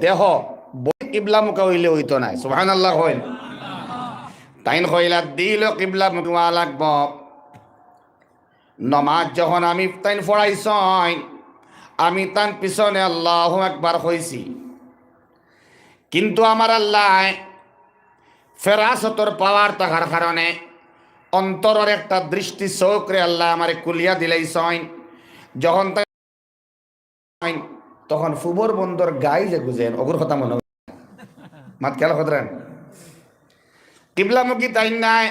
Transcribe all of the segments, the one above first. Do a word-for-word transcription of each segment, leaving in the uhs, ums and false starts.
দেহ বই কিবলামুখা অইলে অইতো নায়। সুবহানাল্লাহ কইন। তাইন কইলা দিলও কিবলামুখী অওয়া লাগবো। নমাজ যখন আমি তাইন পড়াইছইন, আমি তান পিছনে আল্লাহু আকবার কইছি, কিন্তু আমার আল্লায় ফেরাসতর পাওয়ার থাকার কারণে অন্তরর একটা দৃষ্টি চোখরে আল্লায় আমারে খুলিয়া দিলাইছইন। যখন তাই তখন ফুবর বন্দর গাই যে গুজেন, অগুর কথা মনো অয়। মাত খেয়াল করইন। কিবলামুখী তাইন নায়,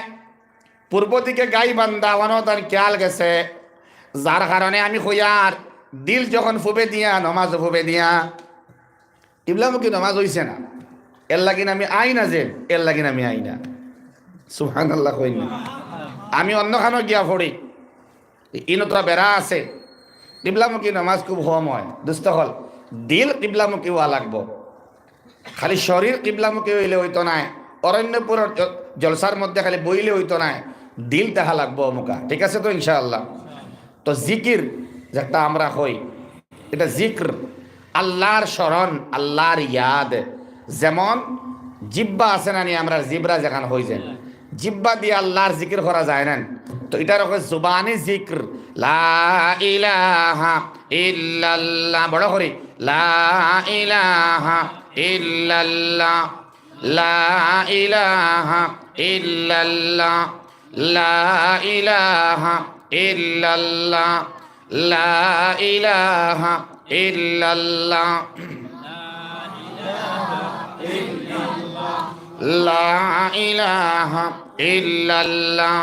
পূর্ব দিকে গাইবান্ধা, অনো তান খেয়াল গেছে, যার কারণে আমি কইয়ার, দিল যখন ফুবে দিয়া, নমাজও ফুবে দিয়া, কিবলামুখী নমাজ অইছে না। এর লাগিন আমি আই না যে, এর লাগিন আমি আই না। সুবহানাল্লাহ কইন না। আমি অন্যখানো গিয়া পড়ি। ইনো তো বেড়া আছে। কিবলামুখী নমাজ খুব কম অয়। দুস্ত অকল, দিল কিবলামুখী অওয়া লাগবো। খালি শরীর কিবলামুখী অইলে অইতো নায়। অরণ্যপুরর জ-, জলসার মধ্যে খালি বইলে অইতো নায়। দিল তাহা লাগবো অমুকা। ঠিক আছে তো ইনশাআল্লাহ? তো জিকির যেটা আমরা কই, ইটা জিক্র, আল্লাহর স্মরণ, আল্লাহর ইয়াদ। যেমন জিব্বা আছে না নি, আমরার জিব্রা যেখান কই যে, জিব্বা দিয়া আল্লাহর জিকির করা যায় না? তো ইটারে কয় জুবানি জিক্র। লা ইলাহা ইল্লাল্লাহ, বড় করি, লা ইলাহা ইল্লাল্লাহ, লা ইলাহা ইল্লাল্লাহ, লা ইলাহা ইল্লাল্লাহ, লা ইলাহা ইল্লাল্লাহ, লা ইলাহা ইল্লাল্লাহ।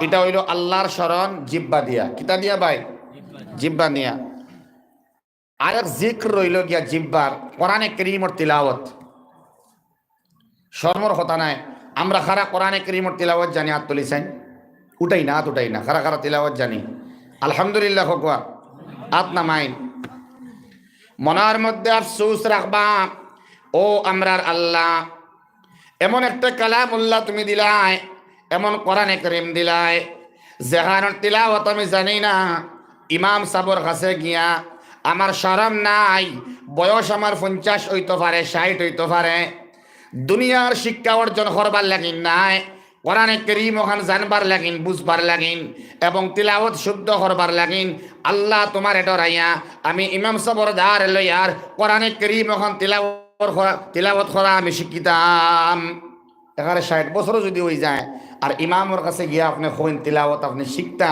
ইটা অইলো আল্লাহর স্মরণ জিব্বা দিয়া। কিতা দিয়া ভাই? জিব্বা দিয়া। আরেক জিক্র রইলো গিয়া জিব্বার, কোরআনে করিমর তিলাওয়াত। শরমর কথা নায়, আমরা কারা কোরআনে করিমর তিলাওয়াত জানি, আত তুলি চাইন। উঠাই না, আত উঠাই না, কারা কারা তিলাওয়াত জানি। আলহামদুলিল্লাহ কউক্কা, আত নামাইন। মনর মধ্যে আফসোস রাখবা, ও আমরার আল্লাহ, এমন একটা কালামুল্লাহ তুমি দিলায়, এমন কোরআনে করিম দিলায়, যেখানর তিলাওয়াত আমি জানি না। ইমাম সাবর কাছে গিয়া, আমার শরম নাই, বয়স আমার পঞ্চাশ অইতো পারে, ষাইট অইতো পারে, দুনিয়ার শিক্ষা অর্জন করবার লাগিন নায়, কোরআনে করিম অখান জানবার লাগিন, বুঝবার লাগিন এবং তিলাওয়াত শুদ্ধ করবার লাগিন। আল্লাহ, তুমারে ডরাইয়া আমি ইমাম সাবর দ্বারে লইয়ার কোরআনে করিম অখান তিলাওয়াত করা, তিলাওয়াত করা আমি শিখিতাম। এগারো ষাইট বছরও যুদি অই যায়, আর ইমামর কাছে গিয়া আপনে কইন তিলাওয়াত আপনে শিখতা,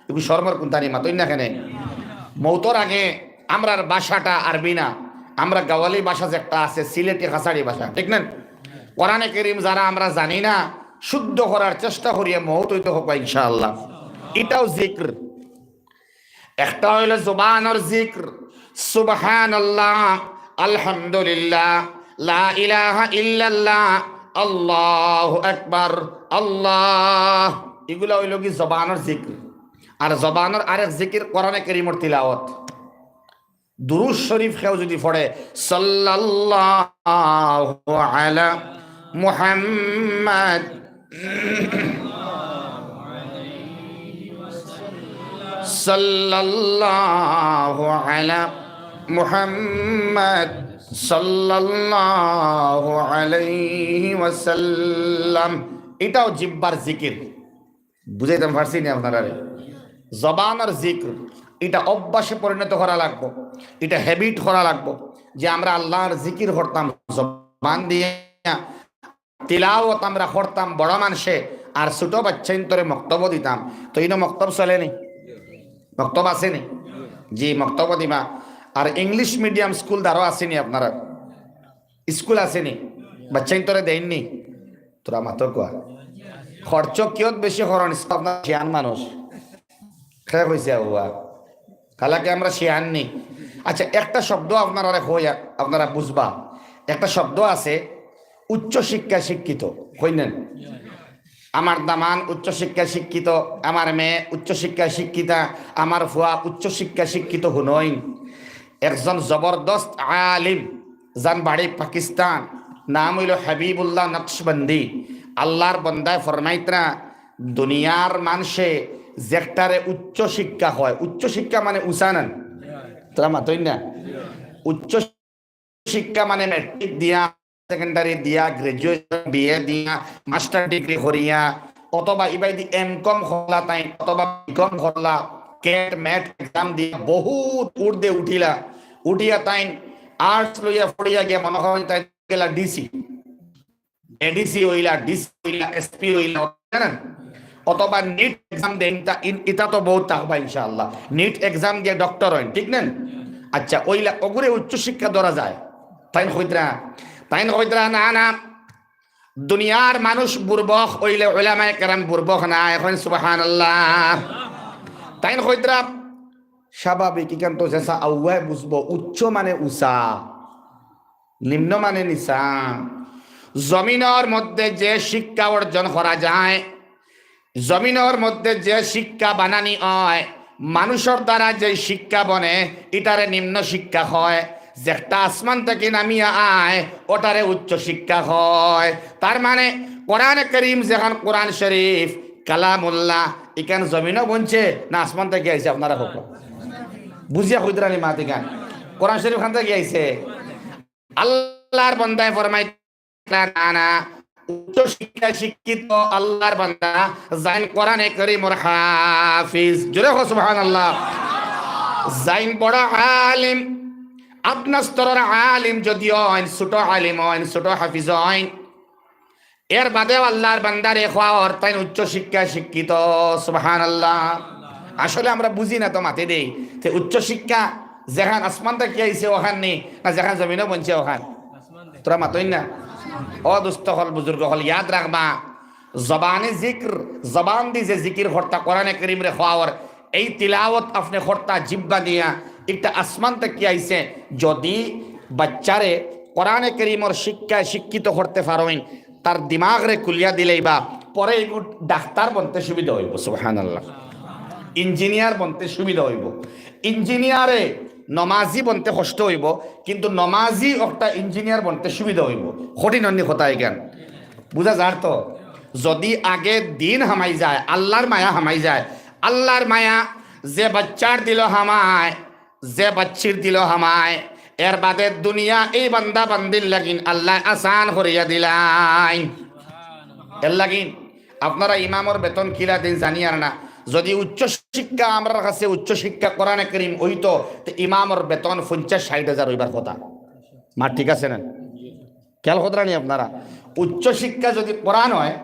এগু শরমর কুন্তা নি, মাতইন না কেনে? মউতর আগে আমরার ভাষাটা আরবি না, আমরা গাওয়ালি ভাষা যে একটা আছে, সিলেটি কাছাড়ি ভাষা, ঠিক না? কোরআনে করিম যারা আমরা জানি না, শুদ্ধ করার চেষ্টা করিয়া মউত অইতে কউক্কা ইনশাআল্লাহ। ইটাও জিক্র। একটা অইলো জবানর জিক্র, সুবহানাল্লাহ, আলহামদুলিল্লাহ, লা ইলাহা ইল্লাল্লাহ, আল্লাহু আকবার, আল্লাহ। ইগুলা অইলো গি জবানর জিক্র। আর জবানর আরেক জিকির কোরআনে করিমর তিলাওয়াত। দুরূদ শরীফ কেউ যুদি পড়ে, সাল্লাল্লাহু আলা মুহাম্মাদ, সাল্লাল্লাহু আলা মুহাম্মাদ, সাল্লাল্লাহু আলাইহি ওয়াসাল্লাম। ইটাও জিব্বার জিকির। বুঝাইতাম পারছি নি আপনারারে? জবানর জিক্র, ইটা অভ্যাসে পরিণত করা লাগবো, ইটা habit করা লাগবো, যে আমরা আল্লাহর জিকির করতাম জবান দিয়া, তিলাওয়াত আমরা করতাম বড় মানষে, আর ছোট বাচ্চাইন্তরে মক্তবো দিতাম। তো ইনো মক্তব চলে নি? মক্তব আছে নি? জি, মক্তবো দিবা। আর English medium স্কুল দ্বারও আছে নি আপনারা? স্কুল আছে নি? বাচ্চাইন্তরে দেইন নি? তোরা মাতো কউক্কা। খরচ কিয়ত বেশি করইন, আপনারা শিয়ান মানুষ। কে কইছে আউয়া? হালাকি আমরা শিয়ান নি। আচ্ছা, একটা শব্দ আপনারারে কই, আপনারা বুঝবা। একটা শব্দ আছে, উচ্চ শিক্ষায় শিক্ষিত। কইন না নি? আমার দামান উচ্চ শিক্ষায় শিক্ষিত, আমার মেয়ে উচ্চ শিক্ষায় শিক্ষিতা, আমার ফুয়া উচ্চ শিক্ষায় শিক্ষিত হুনইন। একজন জবরদস্ত আলিম, যান বাড়ি পাকিস্তান, নাম অইলো হাবিবুল্লাহ নকশবন্দি। আল্লাহর বন্দায় ফরমাইতরা, দুনিয়ার মানষে যেকটারে উচ্চ শিক্ষা কয়, উচ্চ শিক্ষা মানে উচানন, তারা মাতইন না। উচ্চ শিক্ষা মানে ম্যাট্রিক দিয়া, সেকেন্ডারি দিয়া, গ্র্যাজুয়েশন, বিএ দিয়া, মাস্টার ডিগ্রি করিয়া, অথবা ইবাইদি এমকম করলা তাইন, অথবা বিকম করলা, ক্যাট ম্যাট এক্সাম দিয়া বহুত ঊর্ধ্বে উঠিলা, উঠিয়া তাইন আর্টস লইয়া পড়িয়া গিয়া মনে করেন তাইন গেলা ডিসি, এডিসি হইলা, ডিসি হইলা, এসপি হইলা, জানেন? অথবা নিট এক্সাম দেন, ইতা তো বহুত থাকবা ইনশাআল্লাহ। নিট এক্সাম দিয়া ডক্টর হইন, ঠিক না? আচ্ছা, ওইলা ওগুরে উচ্চ শিক্ষা ধরা যায়? তাইন কইতরা, তাইন কইতরা, "না, না, দুনিয়ার মানুষ বুর্বক হইলে ওলামায়ে কেরাম বুর্বক না।" এখন সুবহানাল্লাহ। তাইন কইতরা, "স্বাভাবিক, ইখান তো যেসা আউয়ায় বুঝবো, উচ্চ মানে উচা, নিম্ন মানে নিচা।" জমিনর মধ্যে যে শিক্ষা অর্জন করা যায়, জমিনর মধ্যে যে শিক্ষা বানানি হয়, মানুষর দ্বারা যে শিক্ষা বনে, ইটারে নিম্ন শিক্ষা হয়। যেটা আসমান থাকি নামিয়া আয়, ওটারে উচ্চ শিক্ষা হয়। তার মানে কোরআনে করিম যেখান কোরআন শরীফ কালামুল্লাহ, ইখান জমিনও বনছে না আসমান থাকি আইছে? আপনারা কউক্কা, বুঝিয়া কইতরা নি মাত ইখান? কোরআন শরীফ খান থাকি আইছে? আল্লাহর বন্দায় ফরমাই, "না, না, উচ্চ শিক্ষায় শিক্ষিত আল্লাহর বান্দা, যাইন কোরআনে করিমর হাফিজ।" জোরে কও সুবহানাল্লাহ। যাইন বড় আলিম, আপনার স্তরর আলিম যদি হইন, ছোট আলিম হইন, ছোট হাফিজ হইন, এর বাদেও আল্লাহর বান্দারে কওয়া অর তাইন উচ্চ শিক্ষায় শিক্ষিত। সুবহানাল্লাহ। আসলে আমরা বুঝি না তো মাতে দেই। তে উচ্চ শিক্ষা যেখান আসমান থাকি আইছে ওখান নি, না যেখান জমিনও বনছে ওখান? তোরা মাতইন না। ও দোস্ত হকল, বুজুর্গ হকল, ইয়াদ রাখবা, জবানে জিক্র, জবান দি যে জিকির করতা, কোরআনে করিমরে কওয়া অর, এই তিলাওত আপনে করতা জিব্বা দিয়া, ইটা আসমান থাকি আইছে। যদি বাচ্চারে কোরআনে করিমর শিক্ষায় শিক্ষিত করতে পারইন, তার দিমাগরে খুলিয়া দিলাইবা, পরে এগু ডাক্তার বনতে সুবিধা হইব। সুবহানাল্লাহ। ইঞ্জিনিয়ার বনতে সুবিধা হইব। ইঞ্জিনিয়ারে নমাজি বনতে কষ্ট হইব, কিন্তু নমাজি একটা ইঞ্জিনিয়ার বনতে সুবিধা হইব। কঠিন অইনি কথা ইখান? বুঝা যার তো? যদি আগে দিন হামাই যায়, আল্লাহর মায়া হামাই যায়, আল্লাহর মায়া যে বাচ্চার দিলো হামায়, যে বাচ্চির দিলো হামায়, এর বাদে দুনিয়া এই বান্দা বান্দির লাগিন আল্লায় আসান করিয়া দিলাইন। এর লাগিন আপনারা ইমামর বেতন কিলা দেইন জানি আর না। যদি উচ্চ শিক্ষা, আমরার কাছে উচ্চ শিক্ষা কোরআনে করিম অইতো, তে ইমামর বেতন পঞ্চাশ ষাইট হাজার অইবার কথা। মাত ঠিক আছে না? খেয়াল কররা নি আপনারা? উচ্চ শিক্ষা যদি কোরআন হয়,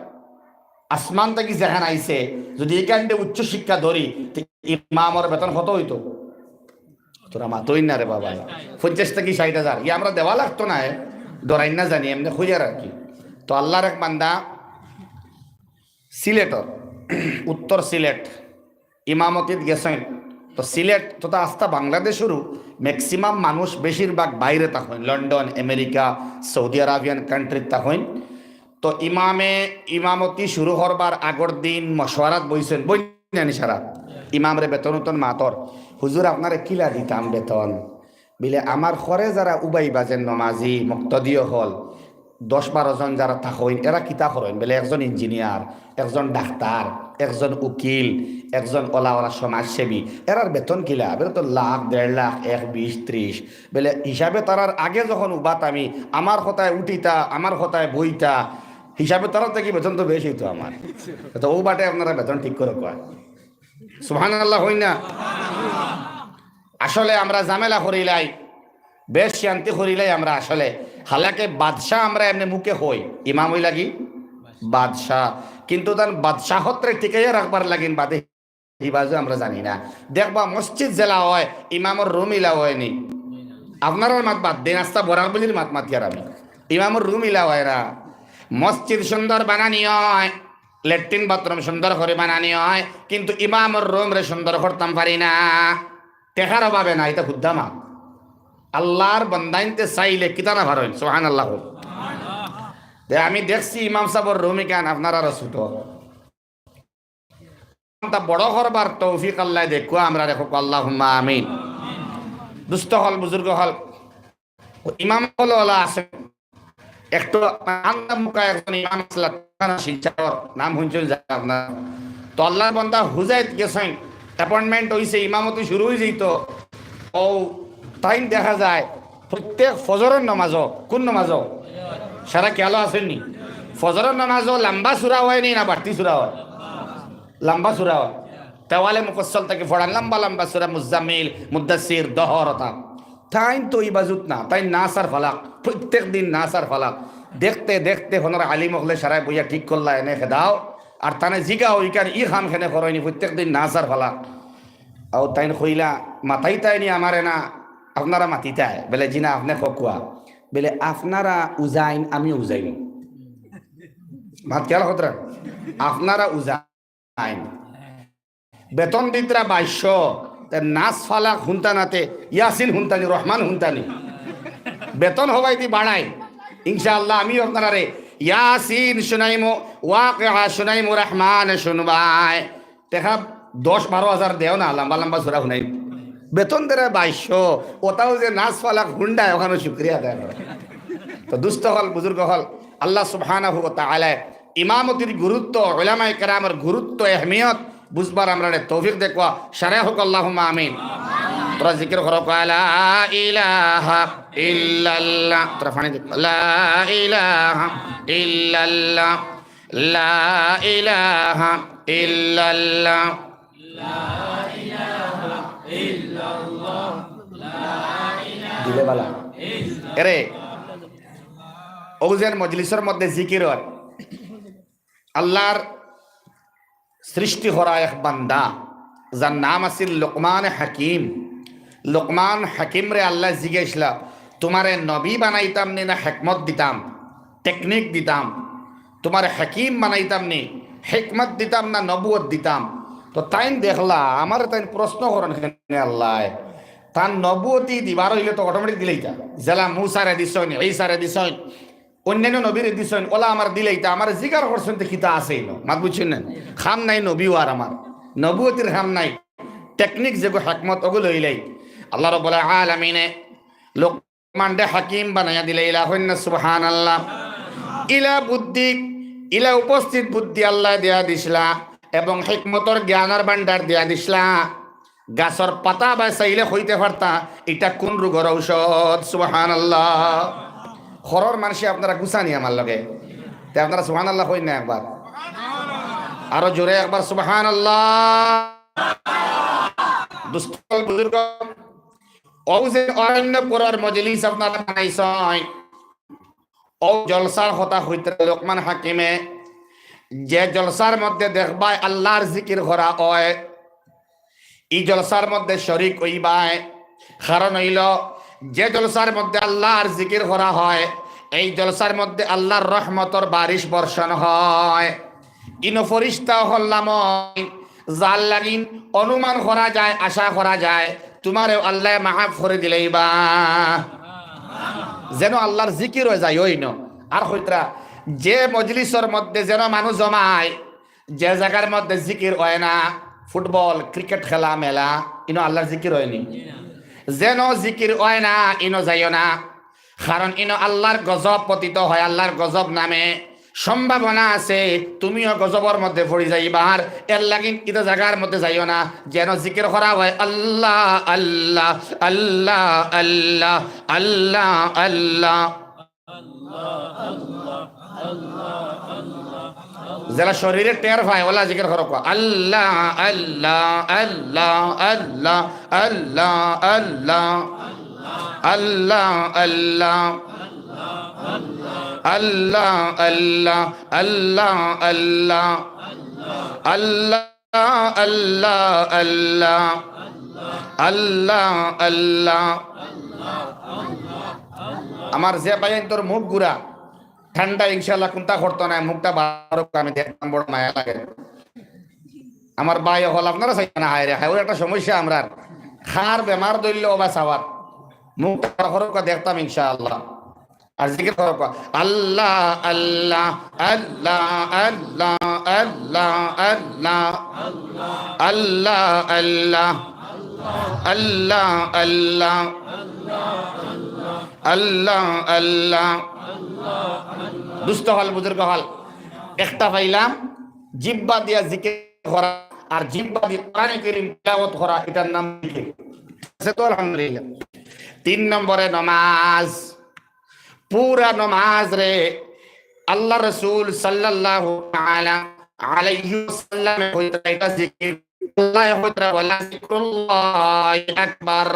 আসমান থাকি যেখান আইছে, যদি ইখান দি উচ্চ শিক্ষা ধরি, তে ইমামর বেতন কত অইতো? তোরা মাতইন না রে বাবা। পঞ্চাশ থাকি ষাইট হাজার, ইয়া আমরা দেওয়া লাগতো না, এ? ডরাইন না জানি, এমনে কইয়ার আর কি। তো আল্লাহর এক বান্দা সিলেটর, উত্তর সিলেট, ইমামতিত গেছইন। তো সিলেট তথা আস্তা বাংলাদেশরও ম্যাক্সিমাম মানুষ বেশিরভাগ বাইরে থাকইন, লন্ডন, আমেরিকা, সৌদি আরবিয়ান কান্ট্রিত থাকইন। তো ইমামে ইমামতি শুরু করবার আগর দিন মশওয়ারাত বইছইন, বইন না নি সারা? ইমামরে বেতন উতন মাতর, "হুজুর, আপনারে কিলা দিতাম বেতন?" বিলে, "আমার ঘরে যারা উবাই বাজেন নমাজি, মুক্তাদি অকল, দশ বারো জন যারা থাকইন, এরা কিতা করইন?" বিলে, "একজন ইঞ্জিনিয়ার, একজন ডাক্তার, একজন উকিল, একজন ওলা ওলা সমাজসেবী, এরার বেতন কিলা?" বিলে, "তো লাখ, দেড় লাখ, এক, বিশ, ত্রিশ।" বিলে, "হিসাবে তারার আগে যখন উবাত আমি, আমার কথায় উঠিতা, আমার কথায় বইতা, হিসাবে তারার থাকি বেতন তো বেশ অইতো আমার।" তো ও বাটে আপনারা বেতন ঠিক করো কয়। সুবহানাল্লাহ হই না? আসলে আমরা ঝামেলা করিলাই, বেশ শান্তি করিলাই আমরা আসলে। হালাকে বাদশাহ আমরা এমনে মুখে কই, ইমাম অইলা কি? বাদশাহ। কিন্তু তান বাদশাহতরে টিকাইয়া রাখবার লাগিন বাদে হিবাজু আমরা জানি না। দেখবা মসজিদ যেলা হয়, ইমামর রুম ইলা হয়নি। আপনারার মাত বাদ দেইন, আস্তা বরাক ভ্যালির মাত মাতিয়ার আমি। ইমামর রুম ইলা হয় না। মসজিদ সুন্দর বানানি হয়, লেট্রিন বাথরুম সুন্দর করি বানানি হয়, কিন্তু ইমামর রুমরে সুন্দর করতাম পারি না। টেকার অভাবে না, ইতা হুদ্দা মাত। আল্লাহর বান্দাইন্তে চাইলে কিতা না পারইন, সুবহানাল্লাহ। তে আমি দেখছি ইমাম সাবর রুম ইখান আপনারারও ছোট। তা বড় করবার তৌফিক আল্লায় দেউক্কা আমরারে, কউক্কা আল্লাহুম্মা আমিন। দুস্ত অকল, বুজুর্গ অকল, ইমাম অকল ওলা আছে, একটু আন্দা মুখা একজন ইমাম আছলা, শিলচরর, নাম হুনছইন যা আপনারা। তো আল্লাহর বান্দা হুজাইত গেছইন, অ্যাপয়েন্টমেন্ট অইছে, ইমামতি শুরু অই যাইতো। ও তাইন দেখা যায় প্রত্যেক ফজরর নামাজও, কোন নামাজও? সারা খেয়ালও আছেন নি? ফজরর নামাজও লম্বা সূরা হয় নি না বাড়তি সূরা হয়? লম্বা সূরা হয়। তাওয়ালে মুফাসসাল থাকি পড়ান, লম্বা লম্বা সূরা মুজাম্মিল, মুদ্দাসির, দহর অতা। তাইন তো ইবাজুত না, তাইন নাস আর ফালাক, প্রত্যেক দিন নাস আর ফালাক। দেখতে দেখতে হনর আলিম অকলে সারায় বইয়া ঠিক করলা, এনে খেদাও। আর তানে জিগাও, ইখান ই কাম কেনে করইন নি, প্রত্যেক দিন নাস আর ফালাক। আও তাইন কইলা, মাতাইতায় নি আমারে না, আপনারা মাতিতায়? বেলে, জি না, আপনে কউক্কা। বেলে, আপনারা উজাইন, আমিও উজাইন। মাত খেয়াল কররা? আপনারা উজাইন। বেতন দিতরা বাইশশো, তে নাস ফালাক হুনতা না তে, ইয়াসিন হুনতা নি, রহমান হুনতা নি। বেতন হবায়দি বাড়াইন। ইনশাআল্লাহ, আমিও আপনারারে ইয়াসিন শুনাইমু, ওয়াকিয়া শুনাইমু, রহমান শুনবায়। টেকা দশ বারো হাজার দেও না, লম্বা লম্বা সূরা হুনাইমু। বেতন দেরা বাইশশো, অতাও যে নাস ফালাক হুনরায়, অখানো শুকরিয়া আদায় করো। তো দোস্ত অকল, বুজুর্গ অকল, আল্লাহ সুবহানাহু ওয়া তাআলায় ইমামতির গুরুত্ব, উলামায়ে কেরামর গুরুত্ব, আহমিয়ত বুঝবার আমরারে তৌফিক দেউক্কা। সারায় কউক্কা আল্লাহুম্মা আমিন। তোরা জিকির করো, কউক্কা, লা ইলাহা ইল্লাল্লাহ। তোরা পানি দেউক্কা, লা ইলাহা ইল্লাল্লাহ, লা ইলাহা ইল্লাল্লাহ। দিলে বালা। এরে, অউ যেন মজলিসর মধ্যে জিকির অর, আল্লাহর সৃষ্টি করা এক বান্দা, যার নাম আছিল লোকমান হাকিম। লোকমান হাকিমরে আল্লায় জিগাইছলা, "তুমারে নবী বানাইতাম নি না হেকমত দিতাম, টেকনিক দিতাম? তুমারে হাকিম বানাইতাম নি, হেকমত দিতাম না নবুয়ত দিতাম?" তো তাইন দেখলা, আমারে তাইন প্রশ্ন করইন কেনে আল্লায়? তান নবুয়তি দিবার অইলে তো অটোমেটিক দিলাইতা। যেলা মুসারে দিছইন, ঈসারে দিছইন, অইন্যান্য নবীরে দিছইন, অলা আমারে দিলাইতা, আমারে জিকার করছইন, তে কিতা আছে ইনো? মাত বুঝছইন না? কাম নাই নবী অওয়ার আমার, নবুয়তির কাম নাই, টেকনিক যেগু হেকমত অগু লইলাই। আল্লাহ রাব্বুল আলামিনে লোকমানরে হাকিম বানাইয়া দিলাইলা, কইন না সুবহানাল্লাহ। ইলা বুদ্ধি, ইলা উপস্থিত বুদ্ধি আল্লায় দিয়া দিছলা এবং হেকমতর জ্ঞানর ভান্ডার দিয়া দিছলা। গাছর পাতা বায় চাইলে কইতে পারতা, ইটা কুন রোগর ঔষধ। সুবহানাল্লাহ। ঘরর মানষে আপনারা গুছানি আমার লগে, তে আপনারা সুবহানাল্লাহ কইন না একবার, আরো জোরে একবার সুবহানাল্লাহ। দোস্ত বুজুর্গ, অউ যে অরণ্যপুরর মজলিস আপনারা বানাইছইন, অউ জলসার কথা কইতরা লোকমান হাকিমে, যে জলসার মধ্যে দেখবায় আল্লাহর জিকির করা অয়, ই জলসার মধ্যে শরিক অইবায়। কারণ অইলো, যে জলসার মধ্যে আল্লাহর জিকির করা হয়, এই জলসার মধ্যে আল্লাহর রহমতর বারিশ বর্ষণ হয়। ইনো ফিরিস্তা অকল লামইন, যার লাগিন অনুমান করা যায়, আশা করা যায়, তুমারেও আল্লায় মাফ করি দিলাইবা। যেন আল্লাহর জিকির অয় যায় অইনো। আর কইতরা, যে মজলিসর মধ্যে যেন মানুষ জমায়, যে জাগার মধ্যে জিকির অয় না, ফুটবল, ক্রিকেট খেলা, মেলা, ইনো আল্লাহর জিকির অয় নি? যেন জিকির অয় না, ইনো যাইও না। কারণ ইনো আল্লাহর গজব পতিত হয়, আল্লাহর গজব নামে। সম্ভাবনা আছে তুমিও গজবর মধ্যে পড়ি যাইবার। এর লাগিন ইতা জাগার মধ্যে যাইও না, যেন জিকির করা হয় আল্লাহ, আল্লাহ, আল্লাহ, আল্লাহ, আল্লাহ, আল্লাহ। যেলা শরীরে টের পায়, অলা জিকির করো। আল্লাহ, আল্লাহ, আল্লাহ, আল্লাহ, আল্লাহ, আল্লাহ, আল্লাহ, আল্লাহ, আল্লাহ, আল্লাহ, আল্লাহ, আল্লাহ, আল্লাহ, আল্লাহ। আল্লাহ, আল্লাহ, আল্লাহ, আল্লাহ। আমার যে ভাইয়াইন্তর মুখ গুরা, ঠান্ডা ইনশাআল্লাহ কুন্তা করতো নায়, মুখটা বারো আমি দেখতাম, বড় মায়া লাগে। আমার ভাই অকল আপনারা চাইবা না, হায় রে হায়, অউ একটা সমস্যা আমরার। কার বেমার ধরলে অউ বা চাওয়াত, মুখটা বারো দেখতাম ইনশাআল্লাহ। আর জিকির করো, আল্লাহ, আল্লাহ, আল্লাহ, আল্লাহ, আল্লাহ, আল্লাহ, আল্লাহ, আল্লাহ, আল্লাহ, আল্লাহ, আল্লাহ, আল্লাহ। দোস্ত অকল, বুজুর্গ অকল, একটা পাইলাম জিব্বা দিয়া জিকির করা আর জিব্বা দিয়া কোরআনে করিম তিলাওয়াত করা, ইটার নাম জিকির। তো আলহামদুলিল্লাহ। তিন নম্বরে নমাজ, পুরা নমাজ রে আল্লাহ রসুল সাল্লাল্লাহু তাআলা আলাইহি ওয়াসাল্লামে কইতরা ইটা জিকির, আল্লাহ কইতরা ওয়ালা যিকরুল্লাহি আকবার।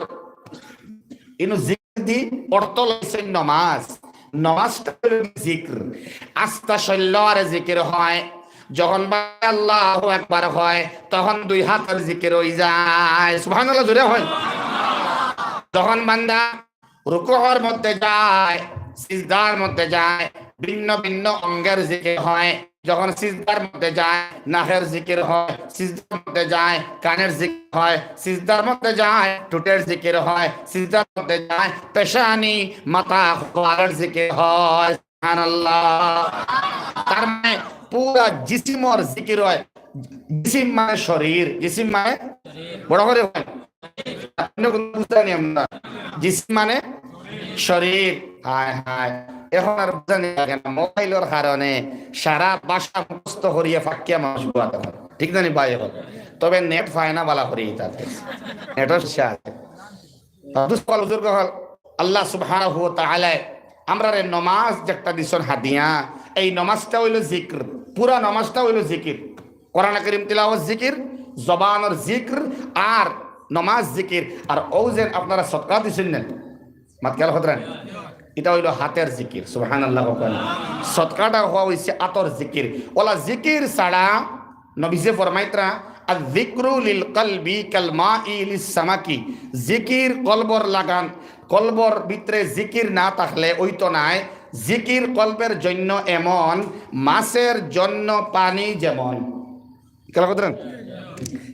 ইনো জিকির দি অর্থ লইছে নমাজ, নমাজটা হইল জিকির। আস্তা শরীর লওয়ারে জিকির হয়, যখন বান্দা আল্লাহু আকবার হয়, তখন দুই হাতর জিকির হই যায়। সুবহানাল্লাহ, জোরে হয়। যখন বান্দা রুকুর মধ্যে যায়, সিজদার মধ্যে যায়, ভিন্ন ভিন্ন অঙ্গের জিকির হয়। যখন সিজদার মধ্যে যায়, নাকের জিকির হয়, সিজদার মধ্যে যায়, কানের জিকির হয়, সিজদার মধ্যে যায়, ঠোঁটের জিকির হয়, সিজদার মধ্যে যায়, পেশানি, মাথা, কপালের জিকির হয়। সুবহানাল্লাহ। তার মানে পুরা জিসিমর জিকির হয়। জিসিম মানে শরীর, জিসিম মানে বড় করে হয়। আপনি কোনো বুঝলেন আমরা? জিসিম মানে শরীর। হায় হায়, এখন আর বুঝানি লাগে না, মোবাইলর কারণে সারা ভাষা মুখস্থ করিয়া ফাঁকিয়া মানুষ বুয়াতে হয়, ঠিক জানি ভাই? এখন তবে নেট পায় না, বালা করি তাতে নেটও শেষ আছে। দোস্ত অকল, বুজুর্গ অকল, আল্লাহ সুবহানাহু ওয়া তাআলায় আমরারে নমাজ যেটা দিছন হাদিয়া, এই নমাজটা হইল জিকির, পুরা নমাজটা হইল জিকির। কোরআন করিম তিলাওয়াত জিকির, জবানর জিকির, আর নমাজ জিকির। আর অউ যে আপনারা সদকা দিছইন না, মাত খেয়াল করইন, ইটা হইল হাতের জিকির। সুবহানাল্লাহ কইন। সদকাটা হওয়া হইছে আতর জিকির। ওলা জিকির ছাড়া নবীজি ফরমাইতরা, "আয-যিকরু লিল কলবি কাল মাই লিস সামাকি।" জিকির কলবর লাগান, কলবর ভিতরে জিকির না থাকলে অইতো নায়। জিকির কলবের জন্য এমন, মাছের জন্য পানি যেমন। খেয়াল করইন?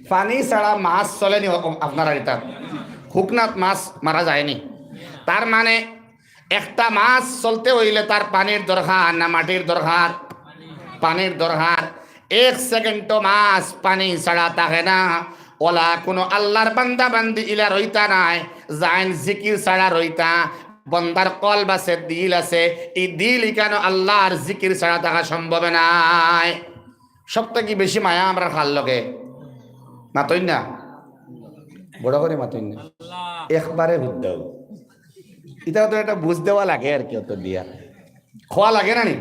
পানি ছাড়া মাছ চলেনি আপনারা এটা। হুকনাত মাছ মারা যায়নি। তার মানে একটা মাছ চলতে হইলে তার পানির দরকার না মাটির দরকার? পানির দরকার। এক সেকেন্ডও মাছ পানি ছাড়া থাকে না। ওলা কোনো আল্লাহর বান্দা বান্দি ইলা রইতা নায়, যাইন জিকির ছাড়া রইতা। বন্দার কলব আছে, দিল আছে, এই দিল ইখানো আল্লাহর জিকির ছাড়া থাকা সম্ভব নায়। সব থাকি বেশি মায়া আমরার কার লগে? মাতইন না, বড় করি মাতইন না, একবারে হুদ্দাও। ইটা তো একটা বুঝ দেওয়া লাগে আর কি, অত দিয়া কওয়া লাগে না নি?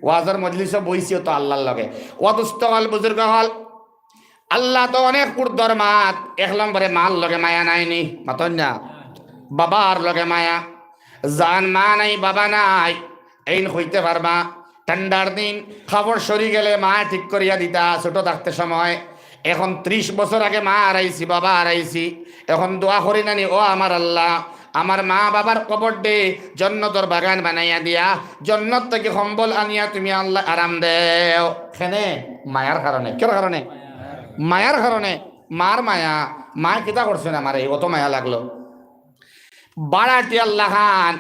ওয়াজর মজলিসো বইছি তো আল্লাহর লগে। ও দোস্ত অকল, বুজুর্গ অকল, আল্লাহ তো অনেক ঊর্ধ্বর মাত। এক নম্বরে মার লগে মায়া নাই নি, মাতইন না? বাবার লগে মায়া। যান মা নাই, বাবা নাই, এইন কইতে পারবা। ঠান্ডার দিন কাপড় সরি গেলে মায় ঠিক করিয়া দিতা ছোট থাকতে সময়। এখন ত্রিশ বছর আগে মা হারাইছি, বাবা হারাইছি। এখন দোয়া করি না নি, ও আমার আল্লাহ, আমার মা বাবার কবর দে জন্নতর বাগান বানাইয়া দিয়া, জন্নত থাকি কম্বল আনিয়া তুমি আল্লাহ আরাম দেও। কেনে? মায়ার কারণে। কিয়র কারণে? মায়ার কারণে। মার মায়া। মায় কিতা করছইন আমারে, অত মায়া লাগলো। বাড়াটিয়ার লাখান,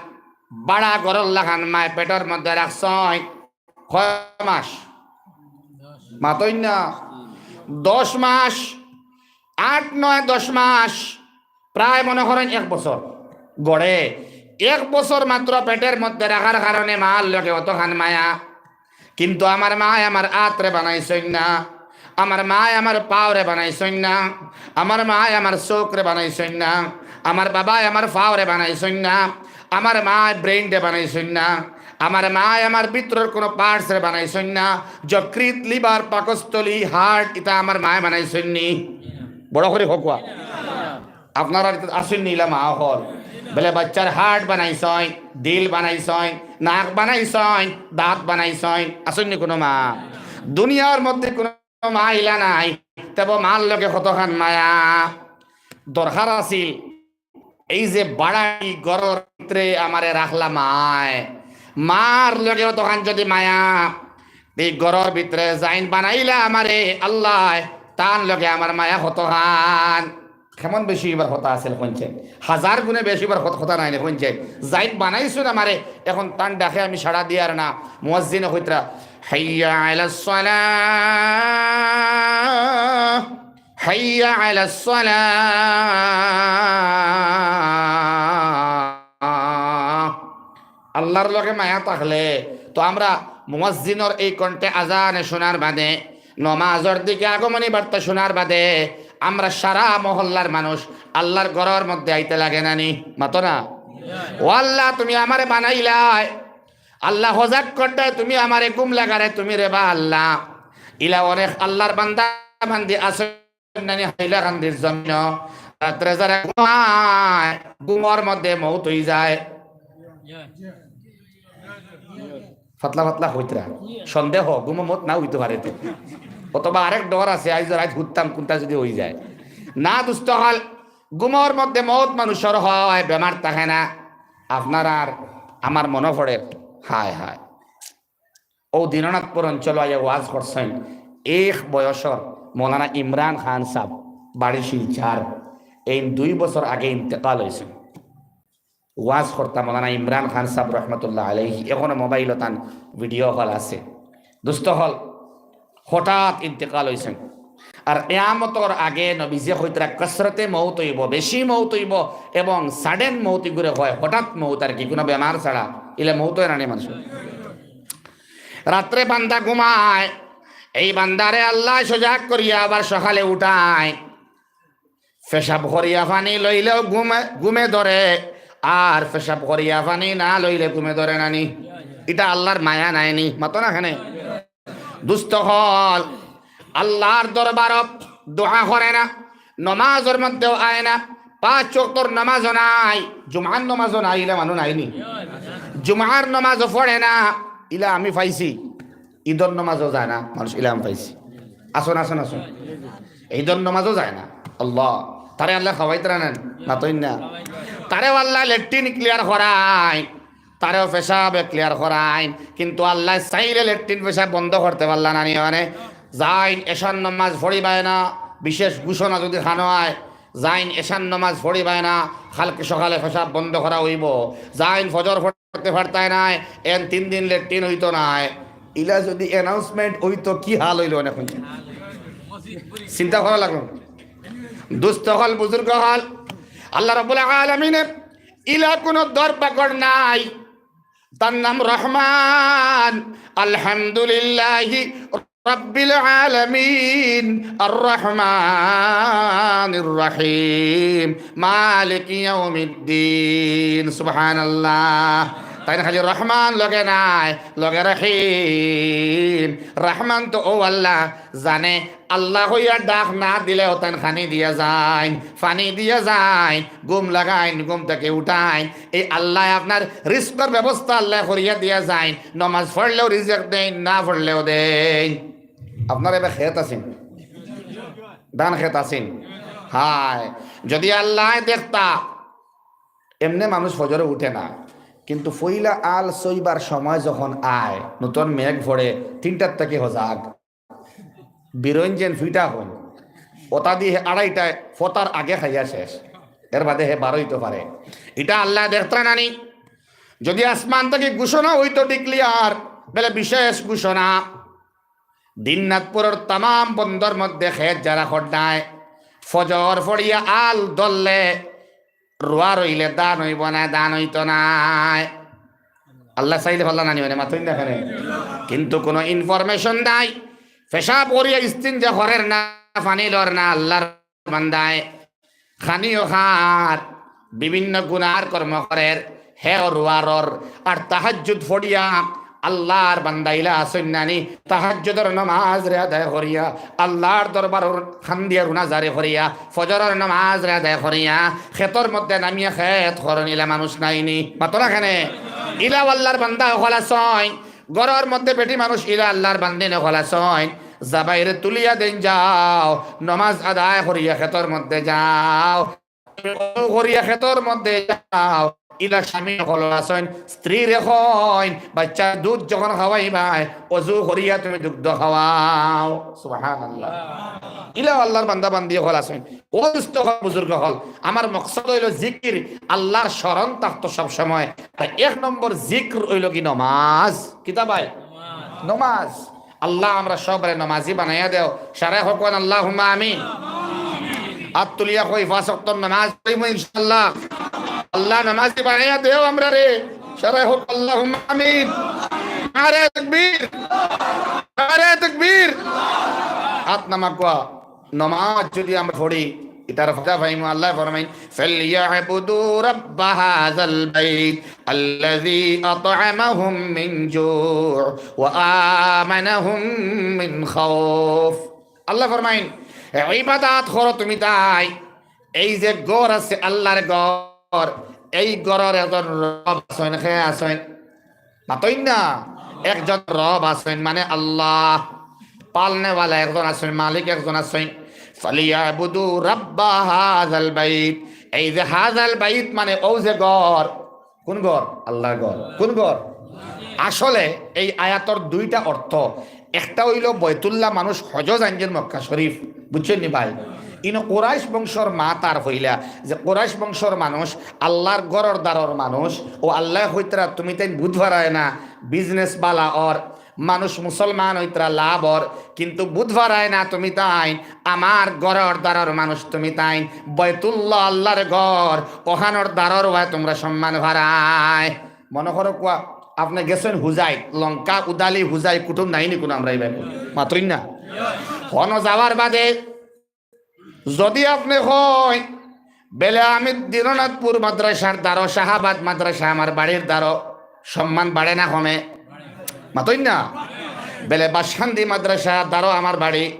বাড়া ঘরর লাখান মায় পেটর মধ্যে রাখছইন কয় মাস? মাতইন না। দশ মাস, আট, নয়, দশ মাস, প্রায় মনে করইন এক বছর। গড়ে এক বছর মাত্র পেটর মধ্যে রাখার কারণে মার লগে অতখান মায়া। কিন্তু আমার মায় আমার আতরে বানাইছইন না, আমার মায় আমার পাওরে বানাইছইন না, আমার মায় আমার চোখরে বানাইছইন না, আমার বাবায় আমার পাওরে বানাইছইন না, আমার মায় ব্রেইনরে বানাইছইন না, আমার মায় আমার ভিতরর কোনো পার্টসরে বানাইছইন না। যকৃৎ, লিভার, পাকস্থলী, হার্ট, ইতা আমার মায় বানাইছইন নি? বড় করি কউক্কা। আপনারা আছইন নি ইলা মা অকল? বলে বাচ্চার হার্ট বানাইছইন, দিল বানাইছইন, নাক বানাইছইন, দাঁত বানাইছইন, আছইন নি কোনো মা? দুনিয়ার মধ্যে কোনো মা ইলা নাই। তেবো মার লগে কতখান মায়া। দরকার আছিল এই যে বাড়াই ঘরর ভিতরে আমারে রাখলা মায়, মার লগে অতখান যদি মায়া, এই ঘরর ভিতরে যাইন বানাইলা আমারে আল্লাহ, তান লগে আমার মায়া কতখান। কেমন বেশি অইবার কথা আছিল কইনছে, হাজার গুণে বেশি অইবার কথা, কথা নাই নি কইনছে। যাইন বানাইছইন আমারে, এখন তান ডাকে আমি সাড়া দিয়ার না। মুয়াজ্জিনে কইতরা, "হাইয়া আলাস সালাহ, হাইয়া আলাস সালাহ।" আল্লাহর লগে মায়া থাকলে তো আমরা মুয়াজ্জিনর এই কণ্ঠে আজানে শোনার বাদে, নমাজর দিকে আগমনী বার্তা শোনার বাদে আমরা সারা মহল্লার মানুষ আল্লাহর ঘরর মধ্যে আইতে লাগে না নি? মাতো না? "ও আল্লাহ, তুমি আমারে বানাইলায়।" আল্লাহ হজাগ করতে, "তুমি আমারে ঘুম লাগারে, তুমি রে বা আল্লাহ।" ইলা অনেক আল্লাহর বান্দা বান্দি আছে নানি হাইলাকান্দির জমিন, রাত্রে যারা ঘুমায়, ঘুমর মধ্যে মউত অই যায়। ফাতলা ফাতলা কইতরা, সন্দেহ, ঘুমো মউত না অইতো পারে তো। অথবা আরেক ডর আছে, আইজ রাইত হুততাম, কুনটা যুদি অই যায়। না দুস্ত অকল, ঘুমর মধ্যে মউত মানুষর হয়, বেমার থাকে না। আপনার আর আমার মনো পড়ে, হায় হায়। অউ দীননাথপুর অঞ্চল আইয়া ওয়াজ করছইন এক বয়সর মৌলানা ইমরান খান সাব, বাড়ি শিলচর। এইন দুই বছর আগে ইন্তেকাল অইছইন। ওয়াজ করতা মৌলানা ইমরান খান সাব রহমতুল্লাহ আলাইহি, এখনো মোবাইলো তান ভিডিও অকল আছে। দুস্ত অকল, হঠাৎ ইন্তেকাল অইছইন। আর কিয়ামতর আগে নবীজিয়ে কইতরা, "কসরতে মউত অইবো, বেশি মউত অইবো, এবং sudden মউত ইগুরে কয়, হঠাৎ মউত আর কি, কুনু বেমার ছাড়া, ইলা মউত অয় না নি মানষর?" রাত্রে বান্দা ঘুমায়, এই বান্দারে আল্লায় সজাগ করিয়া আবার সকালে উঠায়। পেশাব করিয়া পানি লইলেও ঘুমে, ঘুমে ধরে, আর পেশাব করিয়া পানি না লইলে ঘুমে ধরে না নি? ইটা আল্লাহর মায়া নায় নি? মাতো না কেনে? দুস্ত অকল, আল্লাহর দরবারো দোয়া করে না, নমাজর মধ্যেও আয় না, পাঁচ ওয়াক্তর নমাজও নাই, জুমার নমাজও নাই, ইলা মানুষ নাই নি? জুমার নমাজও পড়ে না, ইলা আমি পাইছি, ঈদর নমাজও যায় না মানুষ, ইলা আমি পাইছি। আসুন, আসুন, আসুন। ঈদর নমাজও যায় না। আল্লাহ, তারে আল্লায় খাওয়াইতরা না নি? মাতইন না। তারেও আল্লায় লেট্রিন clear করাইন, তারেও পেশাবে clear করাইন, কিন্তু আল্লায় চাইলে লেট্রিন পেশাব বন্ধ করতে পারলা না নি? মানে, যাইন এশার নমাজ পড়িবায় না, বিশেষ ঘোষণা যুদি খানো অয়, যাইন এশার নমাজ পড়িবায় না, কালকে সকালে পেশাব বন্ধ করা অইবো, যাইন ফজর পড়তে পারতায় নায়, এন তিন দিন লেট্রিন অইতো নায়। ইলা যুদি announcement অইতো, কি হাল অইলো অনে? চিন্তা করা লাগলো। দুস্ত অকল, বুজুর্গ অকল, আল্লাহ রাব্বুল আলামিনে ইলা কুনু দর পাকড় নাই। তার নাম রহমান। আলহামদুলিল্লাহি রাব্বিল আলামিন, আর রহমানির রহিম, মালিকি ইয়াউমিদ্দিন। সুবহানাল্লাহ। তাইন খালি রহমান লগে নাই, লগে রহিম। রহমান তো অউ আল্লাহ জানে, আল্লাহ কইয়া ডাক না দিলেও তাইন খানি দিয়া যাইন, পানি দিয়া যাইন, ঘুম লাগাইন, ঘুম থাকি উঠাইন। এই আল্লায় আপনার রিজকর ব্যবস্থা আল্লায় করিয়া দিয়া যাইন। নমাজ পড়লেও রিজিক দেইন, না পড়লেও দেইন। আপনার এবার খেত আছেন, ধান খেত আছেন। হায়, যুদি আল্লায় দেখতা, এমনে মানুষ ফজরে উঠে না, কিন্তু পইলা আল সইবার সময় যখন আয়, নতুন মেঘ পড়ে, তিনটার থাকি হজাগ। বিরঞ্জন ফিটা হইন, ওটা দিয়ে আড়াইটায় ফতার আগে খাইয়া শেষ, এর বাদে হে বারোইতো পারে। ইটা আল্লায় দেখতরা না নি? যুদি আসমান থাকি ঘোষণা অইতো declare, বেলে বিশেষ ঘোষণা, দিনাজপুরর তামাম বন্দর মধ্যে খেত যারা খড্ডায়, ফজর পড়িয়া আল ধরলে রুয়া রইলে ধান অইবো না, ধান অইতো নায়। আল্লায় চাইলে পারলা না নি, মানে মাতইন না কেনে? কিন্তু কুনু information নাই। পেশাব করিয়া ইস্তিনজা করের না, পানি লর না, আল্লাহর বান্দায় খানিও খার, বিভিন্ন গুনার কর্ম করের, হেও রুয়া রর, আর তাহাজ্জুদ পড়িয়া আল্লাহর বান্দা ইলা আছইন না নি, তাহাজ্জুদর নমাজরে আদায় করিয়া, আল্লাহর দরবারো কান্দিয়া রুনাজারি করিয়া, ফজরর নমাজরে আদায় করিয়া, খেতর মধ্যে নামিয়া খেত করইন, ইলা মানুষ নাই নি? মাতরা কেনে? ইলা আল্লাহর বান্দা অকল আছইন, ঘরর মধ্যে বেটি মানুষ ইলা আল্লাহর বান্দিন অকল আছইন, যাবাইরে তুলিয়া দেইন যাও, নমাজ আদায় করিয়া খেতর মধ্যে যাও। অজু করিয়া খেতর মধ্যে যাও, ইলা স্বামী অকল আছইন, স্ত্রীরে কইন, বাইচ্চার দুধ যখন খাওয়াইবায়, অজু করিয়া তুমি দুগ্ধ খাওয়াও। সুবহানাল্লাহ। ইলা আল্লাহর বান্দা বান্দি অকল আছইন। ও দুস্ত অকল, বুজুর্গ অকল, আমার মকসদ অইলো জিকির, আল্লাহর স্মরণ থাকতো সব সময়। আর এক নম্বর জিকির অইলো কি? নমাজ। কিতা ভাই? নমাজ। আল্লাহ, আমরা সবরে নমাজি বানাইয়া দেও। সারায় কউক্কা, আল্লাহুম্মা আমিন। আত তুলিয়া কই, পাঁচ ওয়াক্ত নমাজ পড়িমু ইনশাআল্লাহ। আল্লাহ, নমাজি বানাইয়া দেও আমরারে। সারায় কউক্কা, আল্লাহুম্মা আমিন। নারায়ে তাকবীর, নারায়ে তাকবীর। আত নামাউক্কা। নমাজ যুদি আমরা পড়ি, ইতার ফায়দা পাইমু। আল্লায় ফরমাইন, "ফালইয়াবুদু রাব্বা হাযাল বাইত আল্লাযী আত'আমাহুম মিন জু' ওয়া আমানাহুম মিন খাউফ।" আল্লায় ফরমাইন, "ইবাদত করো তুমি তাইন, এই যে ঘর আছে আল্লার ঘর, এই ঘরর একজন রব আছইন, কে আছইন?" মাতইন না? একজন রব আছইন, মানে আল্লাহ। পালনেওয়ালা একজন আছইন, মালিক একজন আছইন। "ফালইয়াবুদু রাব্বা হাযাল বাইত।" এই যে হাযাল বাইত মানে অউ যে ঘর। কুন ঘর? আল্লার ঘর। কুন ঘর? আসলে এই আয়াতর দুইটা অর্থ। একটা অইলো বয়তুল্লাহ মানুষ হজো যাইনগি মক্কা শরীফ, বুঝছইন নি ভাই? ইনো কুরাইশ বংশর মাত আর কইলা যে কুরাইশ বংশর মানুষ আল্লার ঘরর দ্বারর মানুষ, অউ আল্লায় কইতরা তুমি তাইন বুঝ পারায় না, business বালা অর, মানুষ মুসলমান অইতরা লাভ অর, কিন্তু বুঝ পারায় না তুমি তাইন আমার ঘরর দ্বারর মানুষ, তুমি তাইন বয়তুল্লাহ আল্লার ঘর, অখানর দ্বারর ওয়ায় তুমরা সম্মান পারায়। মনো করো কুয়া, আপনে গেছইন হুজাইত, লঙ্কা, উদালি, হুজাই, কুটুম নাই নি কুনু আমরা ইবায়? মাতইন না? হনো যাওয়ার বাদে যুদি আপনে কইন, "বেলে আমি দীননাথপুর মাদ্রাসার দ্বারো, শাহাবাদ মাদ্রাসা আমার বাড়ির দ্বারো", সম্মান বাড়ে না কমে? মাতইন না? বেলে বাসকান্দি মাদ্রাসা দ্বারো আমার বাড়ি,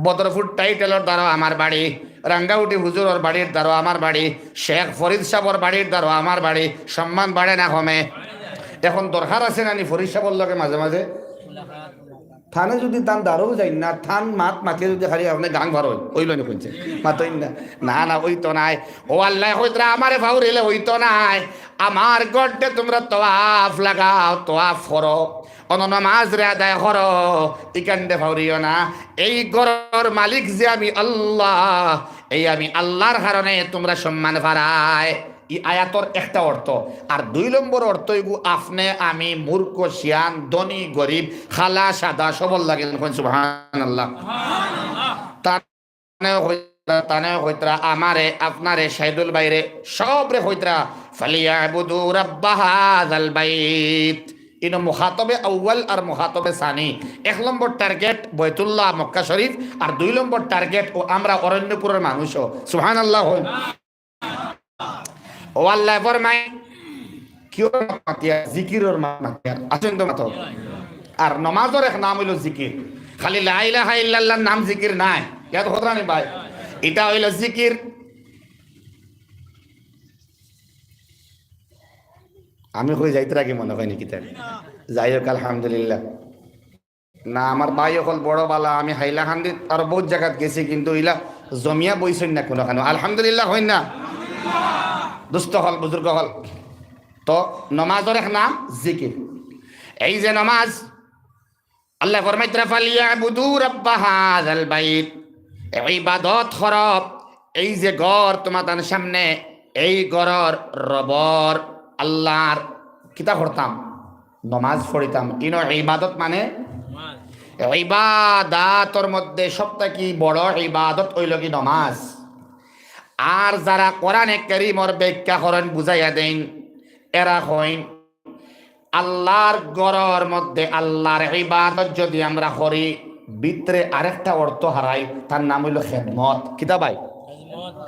বদরপুর টাইটেলর দ্বারো আমার বাড়ি, রাঙ্গাউটি হুজুরর বাড়ির দ্বারো আমার বাড়ি, শেখ ফরিদ সাবর বাড়ির দ্বারো আমার বাড়ি, সম্মান বাড়ে না কমে? এখন দরকার আছে না নি ফরিদ সাবর লগে মাঝে মাঝে? তানে যুদি তান দ্বারো যাইন না, তান মাত মাতিয়া যুদি খালি আপনে গাং ফারইন, অইলো নি কইনছে? মাতইন না। না, না, অইতো নায়। অউ আল্লায় কইতরা আমারে ফাউরিলে অইতো নায়। আমার ঘরটে তুমরা তওয়াফ লাগাও, তওয়াফ করো, অনো নমাজরে আদায় করো, ইখানটে ফাউরিও না। এই ঘরর মালিক যে আমি আল্লাহ, এই আমি আল্লার কারণে তুমরা সম্মান পারায়। ই আয়াতর একটা অর্থ। আর দুই নম্বর অর্থ অইগু, আপনে আমি মূর্খ, শিয়ান, ধনী, গরিব, কালা, সাদা, সবর লাগি কইন সুবহানাল্লাহ। তানে কইতরা, তানে কইতরা, আমারে, আপনারে, শাহিদুল ভাইরে, সবরে কইতরা, "ফালিয়াবুদু রাব্বা হাযাল বাইত।" ইনো মুখাতবে আউয়াল আর মুখাতবে সানি। এক নম্বর target বয়তুল্লাহ মক্কা শরীফ, আর দুই নম্বর target অউ আমরা অরণ্যপুরর মানুষও। সুবহানাল্লাহ কইন। অউ আল্লায় ফরমাইন, কিওর মাত মাতিয়ার? জিকিরর মাত মাতিয়ার। আছইন তো মাতো। আর নমাজর এক নাম অইলো জিকির। খালি লা ইলাহা ইল্লাল্লাহর নাম জিকির নায়। ইয়াদ কররা নি ভাই? ইটা অইলো জিকির। আমি কই যাইতরা কি মনো অয় নি কিতা? যাই হোক, আলহামদুলিল্লাহ। না, আমার ভাই অকল বড় বালা, আমি হাইলাকান্দিত আর বউত জাগাত গেছি, কিন্তু ইলা জমিয়া বইছইন না কুনুখানো। আলহামদুলিল্লাহ কইন না? দোস্ত অকল, বুজুর্গ অকল। তো নমাজর এক নাম জিকির। এই যে নমাজ, আল্লায় ফরমাইতরা, "ফালিয়াবুদু রাব্বা হাযাল বাইত।" ইবাদত করো এই যে ঘর তুমাতান সামনে, এই ঘরর রবর আল্লার কিতা করতাম? নমাজ পড়িতাম। ইনো ইবাদত মানে? ইবাদতর মধ্যে সব থাকি বড় ইবাদত অইলো কি নমাজ। আর যারা কোরআনে কারীমর ব্যাখ্যা করইন, বুঝাইয়া দেইন, এরা কইন, আল্লার ঘরর মধ্যে আল্লার ইবাদত যুদি আমরা করি, ভিতরে আরেকটা অর্থ হারাই, তার নাম অইলো খেদমত। কিতা ভাই?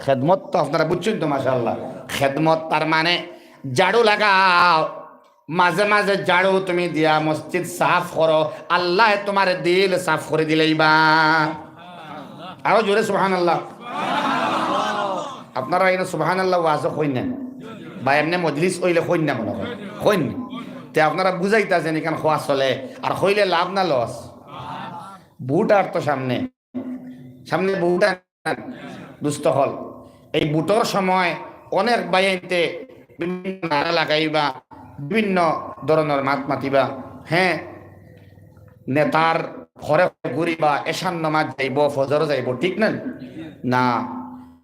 খেদমত তো আপনারা বুঝছইন তো, মাশাআল্লাহ। খেদমত তার মানে ঝাড়ু লাগাও, মাঝে মাঝে ঝাড়ু তুমি দিয়া মসজিদ সাফ করো, আল্লায় তুমার দিল সাফ করি দিলাইবা। আরো জোরে সুবহানাল্লাহ। আপনারা ইনো সুবহানাল্লাহ ওয়াজো কইন না, বা এমনে মজলিস অইলে কইন না মনো অয়, কইন না। তে আপনারা বুঝাইতা যেন ইখান কওয়া চলে, আর কইলে লাভ না loss? ভোট আর তো সামনে, সামনে ভোট আর, দোস্ত অকল, এই ভোটর সময় অনেক ভাইয়াইন্তে বিভিন্ন নারা লাগাইবা, বিভিন্ন ধরনর মাত মাতিবা। হ্যাঁ, নেতার ঘরে ঘরে ঘুরিবা, এশার নমাজ যাইবো, ফজর যাইবো, ঠিক না? না,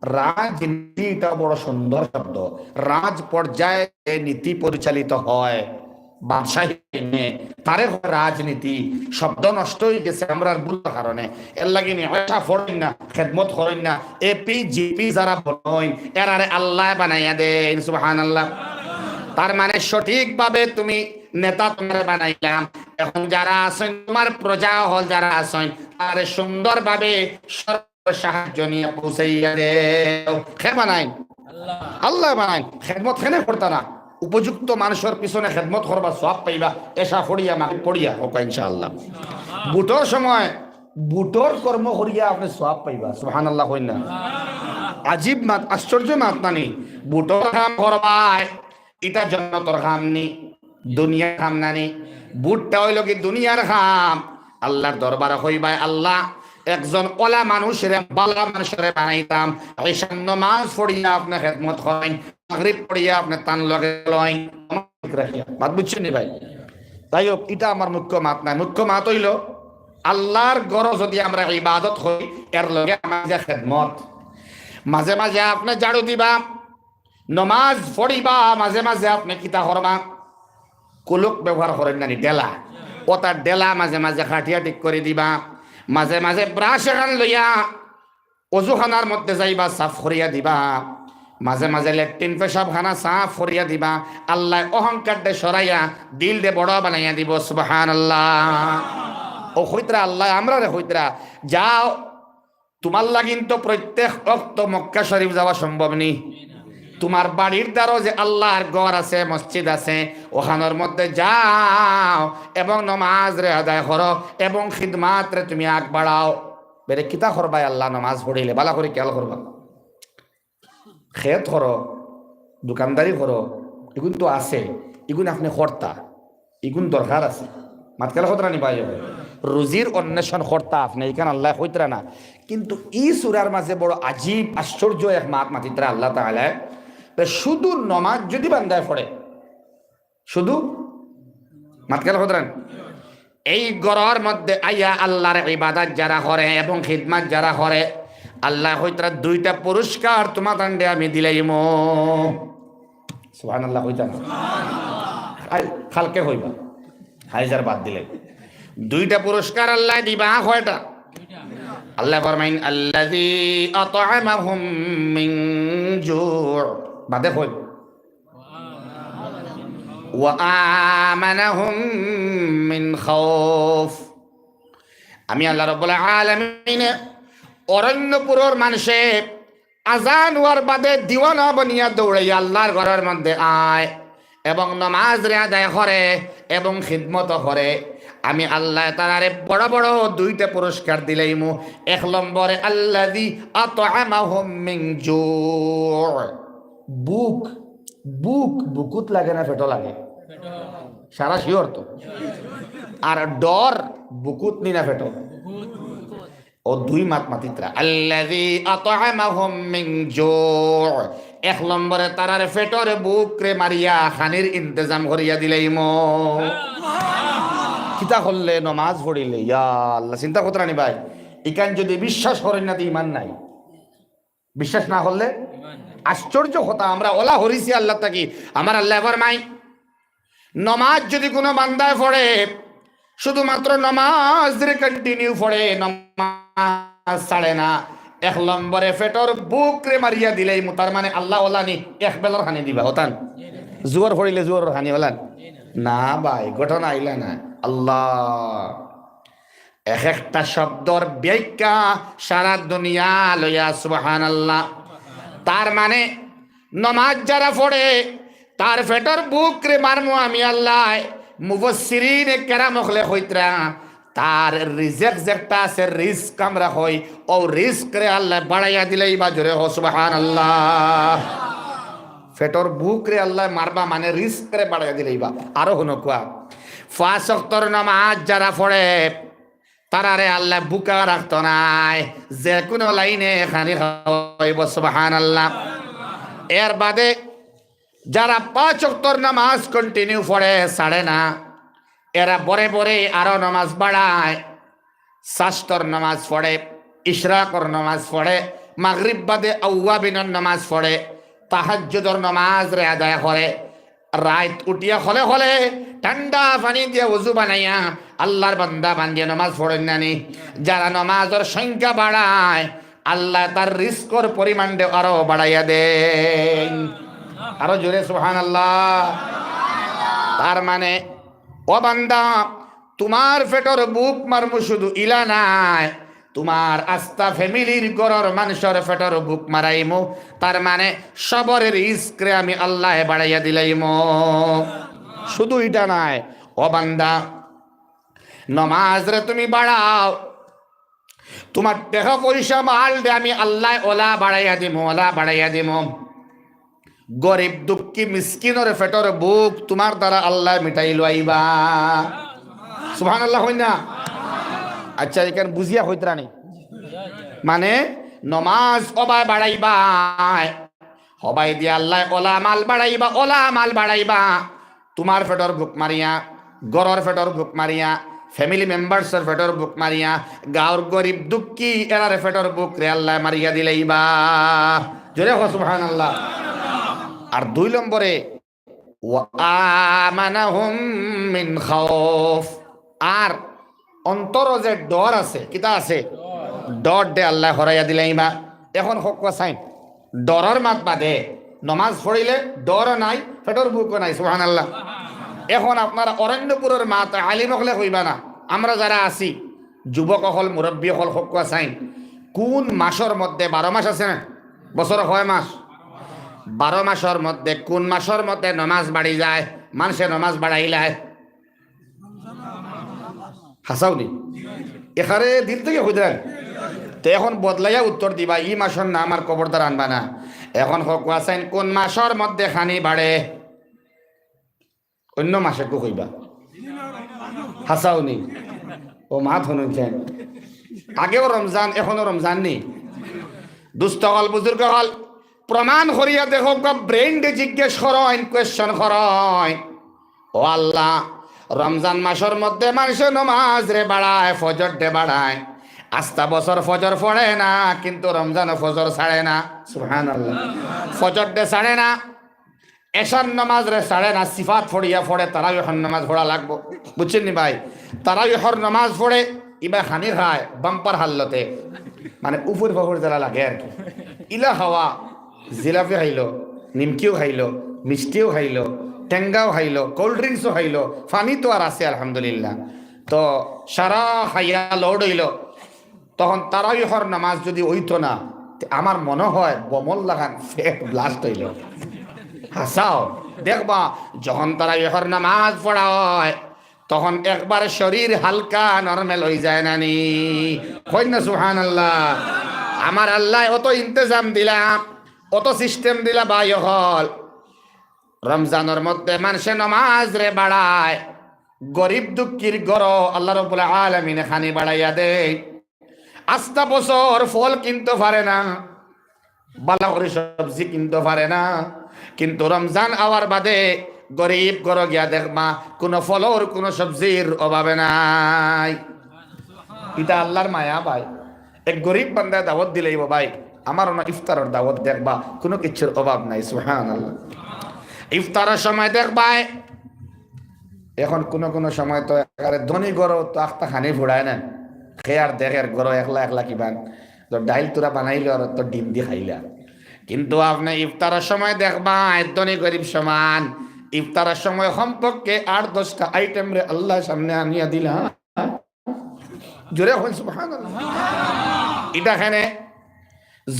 রাজনীতি এটা বড় সুন্দর শব্দ। রাজ পর্যায়ে যে নীতি পরিচালিত হয়, বাদশাহী নিয়ে, তারে কয় রাজনীতি। শব্দ নষ্ট অই গেছে আমরার ভুলর কারণে। এর লাগি নি এশা পড়ইন না, খেদমত করইন না। এপি জিপি যারা বনইন, এরারে আল্লায় বানাইয়া দেইন। সুবহানাল্লাহ। তার মানে সঠিকভাবে তুমি নেতা তুমারে বানাইলাম, এখন যারা আছইন, তুমার প্রজা অকল যারা আছইন, তারে সুন্দরভাবে সর- সাহায্য নিয়া পৌঁছাইয়া দেও। কে বানাইন? আল্লায় বানাইন। খেদমত কেনে করতা না? উপযুক্ত মানুষর পিছনে খেদমত করবা, সওয়াব পাইবা। এশা পড়িয়া, মাগরিব পড়িয়া, কউক্কা ইনশাআল্লাহ। ভুটর সময় ভুটর কর্ম করিয়া আপনে সওয়াব পাইবা। সুবহানাল্লাহ কইন না? আজীব মাত, আশ্চর্য মাত নানি? ভুটর কাম করবায়, ইটা জন্নতর কাম নি, দুনিয়ার কাম নানি? ভুটটা অইলো কি দুনিয়ার কাম। আল্লার দরবারে কইবায়, "আল্লাহ, একজন অলা মানুষরে, ভালা মানুষরে বানাইতাম, এশার নমাজ পড়িয়া আপনে খেদমত করইন, মাগরিব পড়িয়া আপনে তান লগে লইন।" মাত বুঝছইন নি ভাই? যাই হউক, ইটা আমার মুখ্য মাত নায়। মুখ্য মাত অইলো, আল্লার ঘরো যুদি আমরা ইবাদত করি, এর লগে আমার যে খেদমত, মাঝে মাঝে আপনে ঝাড়ু দিবা, নমাজ পড়িবা, মাঝে মাঝে আপনে কিতা করবা? কুলুক ব্যবহার করইন নানি, ডেলা। অতা ডেলা মাঝে মাঝে কাটিয়া ঠিক করি দিবা, মাঝে মাঝে ব্রাশ এখান লইয়া অজুখানার মধ্যে যাইবা, সাফ করিয়া দিবা, মাঝে মাঝে লেট্রিন পেশাবখানা সাফ করিয়া দিবা। আল্লায় অহংকাররে সরাইয়া দিলরে বড় বানাইয়া দিবো। সুবহানাল্লাহ। অউ কইতরা আল্লায় আমরারে কইতরা, "যাও, তুমার লাগিন তো প্রত্যেক অক্ত মক্কা শরিফ যাওয়া সম্ভব নি। তুমার বাড়ির দ্বারো যে আল্লার ঘর আছে, মসজিদ আছে, অখানর মধ্যে যাও এবং নমাজরে আদায় করো এবং খিদমাতরে তুমি আগ বাড়াও।" বেটা কিতা করবায় আল্লায় নমাজ পড়িলে? ভালা করি খিয়াল করবা। খেত করো, দোকানদারি করো, ইগুন তো আছে, ইগুন আপনে করতা, ইগুন দরকার আছে। মাত খিয়াল করতরা নি ভাই? রুজির অন্বেষণ করতা আপনে, ইখান আল্লায় কইতরা না। কিন্তু ই সূরার মাঝে বড় আজীব আশ্চর্য এক মাত মাতিতরা আল্লাহ তাআলায়, যে শুধু নমাজ যুদি বান্দায় পড়ে, শুধু, মাত খিয়াল করতরা নি? এই ঘরর মধ্যে আইয়া আল্লার ইবাদত যারা করে এবং খিদমত যারা করে, আল্লায় কইতরা, "দুইটা পুরস্কার তুমাতানরে আমি দিলাইমু।" সুবহানাল্লাহ কইতা না? আই, কালকে কইবা। হাইজার বাদ দিলে। দুইটা পুরস্কার আল্লায় দিবা, কয়টা? আল্লায় ফরমাইন, "আল্লাযী আতআমাহুম মিন জু'।" বাদে কইব। "ওয়া আমানাহুম মিন খাউফ।" আমি আল্লাহ রাব্বুল আলামিনে অরণ্যপুরর মানষে আজান অওয়ার বাদে দিওয়ানা বনিয়া দৌড়াইয়া আল্লার ঘরর মধ্যে আয় এবং নমাজরে আদায় করে এবং খিদমত করে, আমি আল্লায় তারারে বড় বড় দুইটা পুরস্কার দিলাইমু। এক নম্বরে, "আল্লাযী আতআমাহুম মিন জু'।" ভুক, ভুক, ভুকুত লাগে না পেটো লাগে? সারা sure তো। আর ডর ভুকুত নি না পেটো? অউ দুই মাত মাতিতরা। "আল্লাযী আতআমাহুম মিন জু'।" এক নম্বরে তারার পেটর ভুকরে মারিয়া খানির ইন্তেজাম করিয়া দিলাইমু। কিতা করলে? নমাজ পড়িলে। ইয়া আল্লাহ, চিন্তা করতরা নি ভাই? ইখান যুদি বিশ্বাস করইন না, তে ইমান নাই। বিশ্বাস না করলে আশ্চর্য কথা, আমরা অলা হরিছি আল্লার থাকি। আমার আল্লায় ফরমাইন, নমাজ যুদি কুনু বান্দায় পড়ে, শুধুমাত্র নমাজরে continue পড়ে, নমাজ ছাড়ে না, এক নম্বরে পেটর ভুকরে মারিয়া দিলাইমু। তার মানে আল্লায় অলা নি, এক বেলার খানি দিবা, অতা নি? জুহর পড়িলে জুহরর খানি অলা নি? না ভাই, ঘটনা ইলা না। আল্লাহ এক একটা শব্দর ব্যাখ্যা সারা দুনিয়া লইয়া, সুবহানাল্লাহ। তার মানে নমাজ যারা পড়ে, তার পেটর ভুকরে মারমু আমি আল্লায়। মুফাসসিরিনে কেরাম অকলে কইতরা, তার রিজেক যেটা আছে, রিজক আমরা কই, অউ রিজকরে আল্লায় বাড়াইয়া দিলাইবা। জোরে কও সুবহানাল্লাহ। পেটর ভুকরে আল্লায় মারবা মানে রিজকরে বাড়াইয়া দিলাইবা। আরো হুনউক্কা, পাঁচ ওয়াক্তর নমাজ যারা পড়ে, তারারে আল্লায় ভুকা রাখতো নায়, যেকুনু লাইনে খানি খাওয়াইবো। সুবহানাল্লাহ। এর বাদে যারা পাঁচ ওয়াক্তর নমাজ continue পড়ে, ছাড়ে না, এরা বরে বরে আরো নমাজ বাড়ায়। সাস্তর নমাজ পড়ে, ইশরাকর নমাজ পড়ে, মাগরিব বাদে আউয়াবিনর নমাজ পড়ে, তাহাজ্জুদর নমাজরে আদায় করে, রাইত উঠিয়া হলে হলে ঠান্ডা পানি দিয়া উজু বানাইয়া আল্লার বান্দা বান্দিয়ে নমাজ পড়ইন না নি? যারা নমাজর সংখ্যা বাড়ায়, আল্লায় তার রিজকর পরিমাণরে আরো বাড়াইয়া দেইন। আরো জোরে সুবহানাল্লাহ। তার মানে, ও বান্দা, তুমার পেটর ভুক মারমু শুধু ইলা নায়, তুমার আস্তা ফ্যামিলির ঘরর মানষর পেটর ভুক মারাইমু, তার মানে সবর রিজকরে আমি আল্লায় বাড়াইয়া দিলাইমু। শুধু ইটা নায়, ও বান্দা, নমাজরে তুমি বাড়াও, তুমার টেকা পয়সা মালরে আমি আল্লায় অলা বাড়াইয়া দিমু, অলা বাড়াইয়া দিমু। গরিব দুঃখী মিসকিনর পেটর ভুক তুমার দ্বারা আল্লায় মিটাই লইবা। সুবহানাল্লাহ কইন না? আচ্ছা, ইখান বুঝিয়া কইতরা নি? মানে, নমাজ অবায় বাড়াইবা, হবায় দিয়া আল্লায় অলা মাল বাড়াইবা, অলা মাল বাড়াইবা। তুমার পেটর ভুক মারিয়া, ঘরর পেটর ভুক মারিয়া, family members-র পেটর ভুক মারিয়া, গাঁওর গরিব দুঃখী এরার পেটর ভুকরে আল্লায় মারিয়া দিলাইবা। জোরে কও সুবহানাল্লাহ। আর দুই নম্বরে, "ওয়া আমানাহুম মিন খাউফ।" আর অন্তরো যে ডর আছে, কিতা আছে? ডররে আল্লায় হরাইয়া দিলাইবা। এখন কউক্কা চাইন, ডরর মাত বাদে, নমাজ পড়িলে ডরও নাই, পেটর ভুকও নাই, সুবহানাল্লাহ। এখন আপনারা অরণ্যপুরর মাত আলিম অকলে কইবা না, আমরা যারা আছি, যুবক অকল, মুরব্বি অকল, কউক্কা চাইন, কুন মাসর মধ্যে, বারো মাস আছে না? বছরো কয় মাস? বারো মাসর মধ্যে কুন মাসর মধ্যে নমাজ বাড়ি যায়, মানষে নমাজ বাড়াইলায়? হাছাউ নি? এখারে দিল থাকি কইরা। তে এখন বদলাইয়া উত্তর দিবা, ই মাসর নাম আর খবরদার আনবা না। এখন কউক্কা চাইন, কুন মাসর মধ্যে খানি বাড়ে? অইন্য মাসে কু কইবা? হাছাউ নি? ও মাত হুনইন চাইন। আগেও রমজান, এখনো রমজান নি? দুস্ত অকল, বুজুর্গ অকল, প্রমাণ করিয়া দেখউক্কা, brain-রে জিজ্ঞেস করইন, question করইন। ও আল্লাহ, রমজান মাসর মধ্যে মানষে নমাজরে বাড়ায়, ফজররে বাড়ায়, আস্তা বছর ফজর পড়ে না, কিন্তু রমজানো ফজর ছাড়ে না। সুবহানাল্লাহ। ফজররে ছাড়ে না, এশার নমাজরে ছাড়ে না, সিফাত পড়িয়া পড়ে, তারাবিহর নমাজ পড়া লাগবো, বুঝছইন নি ভাই? তারাবিহর নমাজ পড়ে, ইবায় খানি খায় বাম্পার হাল্লতে, মানে উপর ফাপড় যেলা লাগে আর কি। ইলা খাওয়া, জিলাপি খাইলো, নিমকিও খাইলো, মিষ্টিও খাইলো, টেঙ্গাও খাইলো, cold drinks-ও খাইলো, পানি তো আর আছে আলহামদুলিল্লাহ। তো সারা খাইয়া load অইলো, তখন তারাবিহর নামাজ যুদি অইতো না, তে আমার মনো হয় বোমর লাখান পেট blast অইলো। হাছাউ, দেখবা, যখন তারাবিহর নামাজ পড়া হয়, তখন একবারে শরীর হালকা, normal অইযায় না নি? কইন না সুবহানাল্লাহ। আমার আল্লায় অত ইন্তেজাম দিলা, অত system দিলা ভাই অকল। রমজানর মধ্যে মানষে নমাজরে বাড়ায়, গরিব দুঃখীর ঘরো আল্লাহ রাব্বুল আলামিনে খানি বাড়াইয়া দেইন। আস্তা বছর ফল কিনতো পারে না, ভালা করি সবজি কিনতো পারে না, কিন্তু রমজান আওয়ার বাদে গরিব ঘরো গিয়া দেখবা, কুনু ফলর, কুনু সবজির অভাবে নাই। ইটা আল্লার মায়া ভাই। এক গরিব বান্দায় দাওয়াত দিলাইবো, "ভাই, আমার অনো ইফতারর দাওয়াত, দেখবা, কুনু কিচ্ছুর অভাব নাই।" সুবহানাল্লাহ। ইফতারর সময় দেখবায়, এখন কুনু কুনু সময় তো একেবারে ধনী ঘরো তো আখতা খানি ফুড়ায় না, কে আর দেখের ঘরো একলা একলা কিবান, তো ডাইল তুরা বানাইলো আর তো ডিম দি খাইলা। কিন্তু আপনে ইফতারর সময় দেখবায়, ধনী গরিব সমান, ইফতারর সময় কমপক্ষে আট দশটা item-রে আল্লার সামনে আনিয়া দিলা। জোরে কইন সুবহানাল্লাহ। ইটা কেনে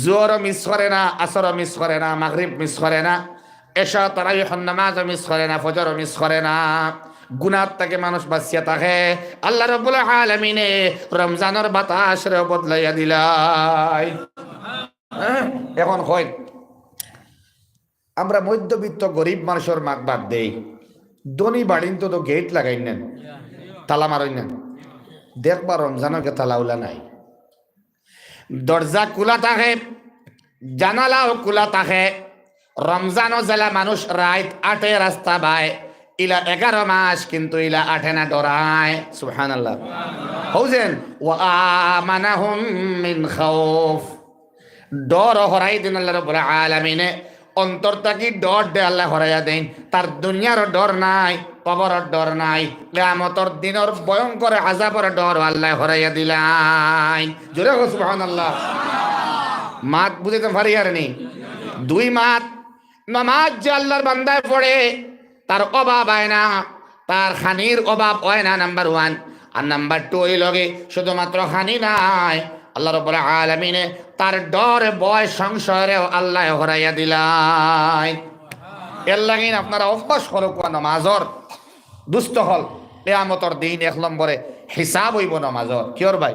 জোহরও miss করে না, আসরও miss করে না, মাগরিব miss করে না, এশা তারাবিহর নামাজও miss করে না, ফজরও miss করে না। গুনার থাকি মানুষ বাচিয়া থাকে। আল্লাহ রাব্বুল আলামিনে রমজানর বাতাসরেও বদলাইয়া দিলাইন। এখন কইন, আমরা মধ্যবিত্ত গরিব মানষর মাত বাদ দেই, ধনী বাড়িন্তো তো gate লাগাইন না, তালা মারইন না, দেখবা রমজানর গেট তালা উলা নাই, দরজা খুলা থাকে, জানালাও খুলা থাকে। রমজানো যেলা মানুষ রাইত আটে রাস্তা বায়, ইলা এগারো মাস কিন্তু ইলা আটে না, ডরায়। সুবহানাল্লাহ। হউজেন, "ওয়া আমানাহুম মিন খাউফ।" ডর হরাই দেইন আল্লাহ রাব্বুল আলামিনে, অন্তর থাকি ডররে আল্লায় হরাইয়া দেইন। তার দুনিয়ারও ডর নাই, কবরর ডর নাই, কিয়ামতর দিনর ভয়ঙ্কর আযাবর ডরও আল্লায় হরাইয়া দিলাইন। জোরে কও সুবহানাল্লাহ। মাত বুঝাইতাম পারিয়ার নি? দুই মাত, নমাজ যে আল্লার বান্দায় পড়ে, তার অভাব অয় না, তার খানির অভাব অয় না, number one। আর number two অইলোগি, শুধুমাত্র খানি নায়, আল্লাহ রাব্বুল আলামিনে তার ডর, ভয়, সংশয়রেও আল্লায় হরাইয়া দিলাইন। এরলাগি আপনারা অভ্যাস করউক্কা নমাজর। দুস্ত অকল, কিয়ামতর দিন এক নম্বরে হিসাব অইবো নমাজর। কিওর ভাই?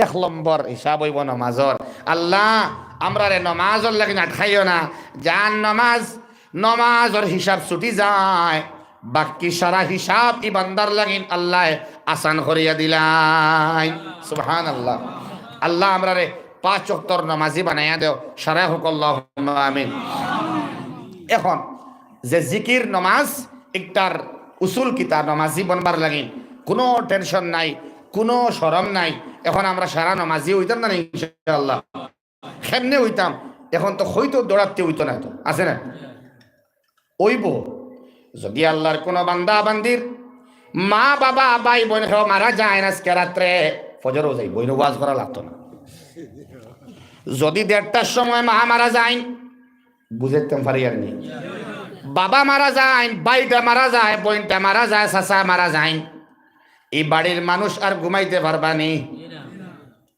এক নম্বর হিসাব অইবো নমাজর। আল্লাহ, আমরারে নমাজর লাগি আটকাইও না, যান নমাজ, নমাজর হিসাব ছুটি যায়, বাকি সারা হিসাব ই বান্দার লাগিন আল্লায় আসান করিয়া দিলাইন। সুবহানাল্লাহ। আল্লাহ, আমরারে পাঁচ ওয়াক্তর নমাজি বানাইয়া দেও, সারা হোক, আল্লাহুম্মা আমিন। এখন যে জিকির নমাজ, ইকটার উসুল কিতা নমাজি বনবার লাগিন, কুনু tension নাই, কুনু শরম নাই। এখন আমরা সারা নমাজি অইতাম না নি ইনশাআল্লাহ? কেমনে অইতাম? এখন তো কইতো দৌড়াতে অইতো না, তো আছে না? অইবো। যদি আল্লাহর কুনু বান্দা বান্দির মা বাবা ভাই বইন কেউ মারা যাইন আজকে রাত্রে, ফজরও যাইবো, ইনো ওয়াজ করা লাগতো না। যদি দেড়টার সময় মা মারা যাইন, বুঝাইতাম পারি আর নি। বাবা মারা যাইন, ভাইটা মারা যায়, বইনটা মারা যায়, চাচা মারা যাইন, ই বাড়ির মানুষ আর ঘুমাইতে পারবা নি?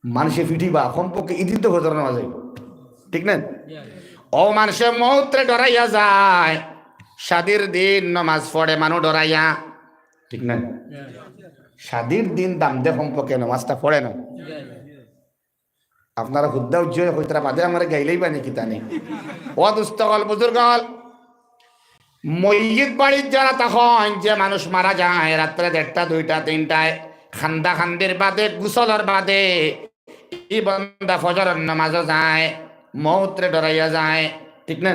মানষে ফিটিবা, কমপক্ষে ইদিন তো ফজর নামাজ অইবো, ঠিক না? অউ মানষে মউতরে ডরাইয়া যায়, শাদির দিন নমাজ পড়ে মানুষ ডরাইয়া, ঠিক না? শাদির দিন দাম দে কমপক্ষে নমাজটা পড়ে না। আপনারা হুদ্দা উজ্জ্বল কইতারা বাদে আমারে গাইলেই বানি কিতা নি। ও দুস্ত অকল, বুজুর্গ অকল, মইয়িত বাড়িত যারা থাকইন, যে মানুষ মারা যায় রাত্রে দেড়টা, দুইটা, তিনটায়, কান্দা কান্দির বাদে, গোসলর বাদে, ই বান্দা ফজরর নমাজও যায়, মউতরে ডরাইয়া যায়, ঠিক না?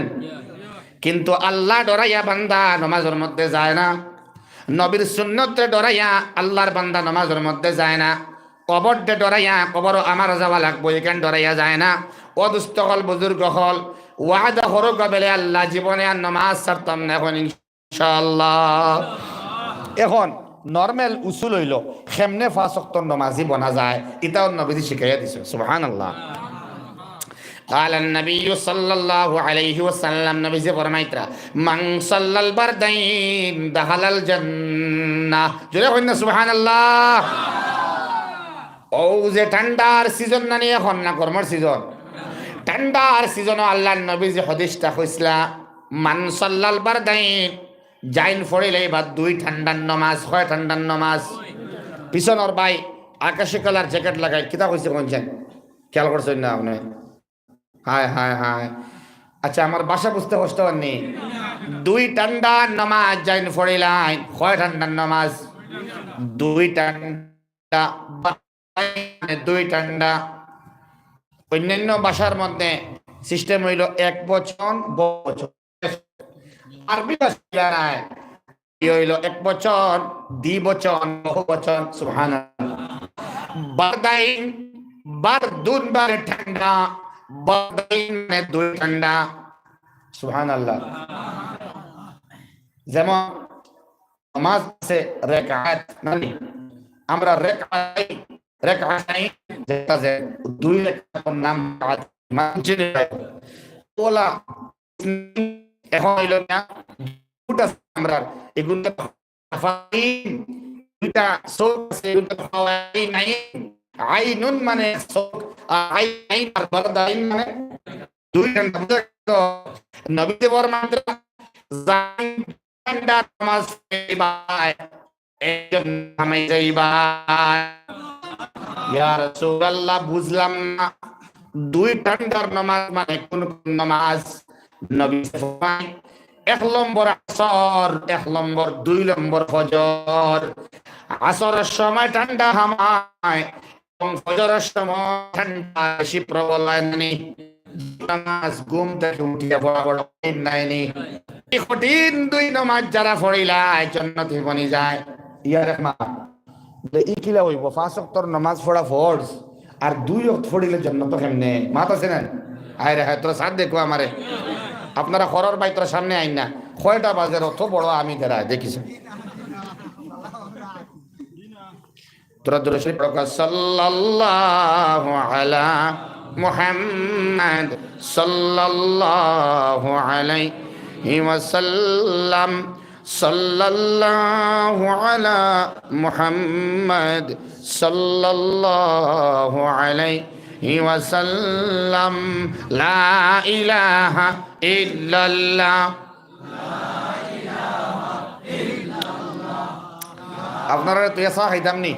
কিন্তু আল্লাহ ডরাইয়া বান্দা নমাজর মধ্যে যায় না, নবীর সুন্নতরে ডরাইয়া আল্লাহর বান্দা নমাজর মধ্যে যায় না। কবররে ডরাইয়া, কবরও আমারও যাওয়া লাগবো, ইখান ডরাইয়া যায় না। ও দুস্ত অকল, বুজুর্গ অকল, ওয়াদা করউক্কা বেলে আল্লাহ, জীবনে আর নমাজ ছাড়তাম না এখন ইনশাআল্লাহ। এখন normal উসুল অইলো, কেমনে পাঁচ ওয়াক্তর নমাজি বনা যায়, ইটাও নবীজি শিখাইয়া দিছে। সুবহানাল্লাহ। قال النبي صلى الله عليه وسلم, নবীজি ফরমাইতরা, من صلى البردين دخل الجنة। জোরে কইন না সুবহানাল্লাহ। অউ যে ঠান্ডার season নানি এখন, না গরমর season? ঠান্ডার seasonও আল্লাহর নবীজি হাদিসটা কইছলা, من صلى البردين, যাইন পড়িলাইবা দুই ঠান্ডার নমাজ। কয় ঠান্ডার নমাজ? পিছনর ভাই আকাশি colour jacket লাগাই, কিতা কইছে কইন চাইন? খেয়াল করছইন না আপনে? হায়, হায়, হায়। আচ্ছা, আমার ভাষা বুঝতে কষ্ট অর নি? দুই ঠান্ডার নমাজ যাইন পড়িলাইন। কয় ঠান্ডার নমাজ? দুই ঠান্ডা, বা-, মানে দুই ঠান্ডা। অন্যান্য ভাষার মধ্যে system অইলো এক বচন, বহু বচন। আরবি ভাষা ইয়া নাই। ই অইলো এক বচন, দ্বি বচন, বহু বচন। সুবহানাল্লাহ। বারদাইন, বারদুন মানে ঠান্ডা, বারদাইন মানে দুই ঠান্ডা। সুবহানাল্লাহ। যেমন নমাজ আছে রেকাত, মানে আমরা রেকাতাইন, রেকাতাইন যেটা যে দুই রেকাতর নাম রেকাত, মানে ওলা এখন অইলো না, দুইটা আছে আমরার, এগুলো ফাইন, দুইটা চোখ আছে, এগুলো ফাওয়াইন আইন। আইনুন মানে চোখ, আর আইন, আইন আর বারদাইন মানে দুই ঠান্ডা। বুঝা গেল? নবীজি ফরমাইতরা, যাইন ঠান্ডা নমাজ পড়িবা, একজন নামাই যাইবা। ইয়া রাসূলুল্লাহ, বুঝলাম না, দুই ঠান্ডার নমাজ মানে কোন কোন নমাজ? নবী ফরমায়, এক নম্বর আসর, এক নম্বর, দুই নম্বর ফজর। আসরের সময় ঠান্ডা হামায় এবং ফজরের সময় ঠান্ডা বেশি প্রবল অয় নানি। নামাজ ঘুম থাকি উঠিয়া পড়া বড় কঠিন নায়নি? ই কঠিন দুই নমাজ যারা পড়িলায়, জন্নতি বনি যায়। ইয়ারে মা, বলে, ই কিলা অইবো? পাঁচ ওয়াক্তর নমাজ পড়া ফরজ, আর দুই ওয়াক্ত পড়িলে জন্নত কেমনে? মাত আছে না? আয় রে, হ্যাঁ, তোরা সাথ দেখো আমারে। আপনারা ঘরর ভাই, তোরা সামনে আইন না। কয়টা বাজে, অত বড় আমি দাঁড়ায় দেখিস। তোরা দুরূদ শরীফ পড়ো, সাল্লাল্লাহু আলা মুহাম্মাদ, সাল্লাল্লাহু আলাইহি ওয়াসাল্লাম, সাল্লাল্লাহু আলা মুহাম্মদ সাল্লাল্লাহু আলাইহি ওয়াসাল্লাম। লা ইলাহা ইল্লাল্লাহ। আপনারারে তো এসা খাইতাম নি,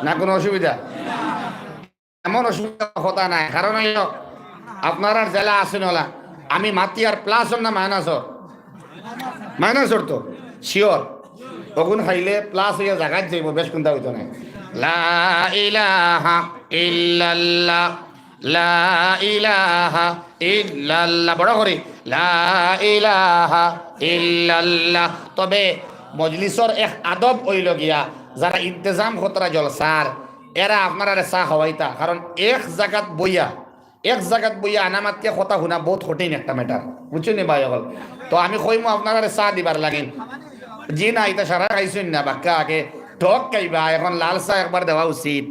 না কোনো অসুবিধা? এমন অসুবিধা কথা নাই, কারণ অইলো আপনারার যেলা আছইন অলা, আমি মাতিয়ার প্লাস অর না মাইনাস অর? মাইনাস অর তো, শিওর। অগুন খাইলে প্লাস অইয়া জাগাত যাইবো, বেশ কুন্তা অইতো নায়। লা ইলাহা ইল্লাল্লাহ, লা ইলাহা ইল্লাল্লাহ। বড় করি, লা ইলাহা ইল্লাল্লাহ। তবে মজলিসর এক আদব অইলো গিয়া, যারা ইন্তেজাম করতরা জলসার, এরা আপনারারে চা খাওয়াইতা, কারণ এক জাগাত বইয়া, এক জাগাত বইয়া আনামাতিয়া কথা হুনা বউত কঠিন একটা ম্যাটার, বুঝছইন নি ভাই অকল? তো আমি কইমু আপনারারে চা দিবার লাগিন। জি না, ইতা সারা খাইছইন না, বাক্কা আগে টক খাইবা, এখন লাল চা একবার দেওয়া উচিত।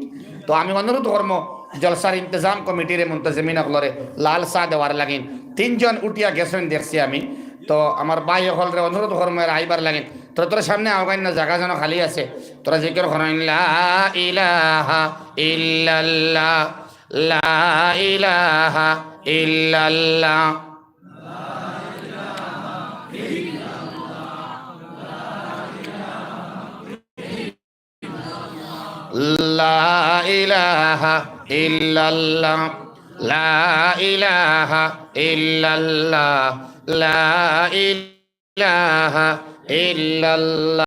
তো আমি অনুরোধ করমু জলসার ইন্তেজাম কমিটিরে, মুন্তাজিমিন অকলরে লাল চা দেওয়ার লাগিন। তিনজন উঠিয়া গেছইন দেখছি আমি। তো আমার ভাই অকলরে অনুরোধ করমু এরা আইবার লাগিন। তোরা, তোরা সামনে আওগাইন না, জাগা যেন খালি আছে। তোরা জিকির করইন, লা ইলাহা ইল্লাল্লাহ, লা ইলাহা ইল্লাল্লাহ। লা ইলাহা ইল্লাল্লাহ, লা ইলাহা ইল্লাল্লাহ, লা ইলাহা ইল্লাল্লাহ।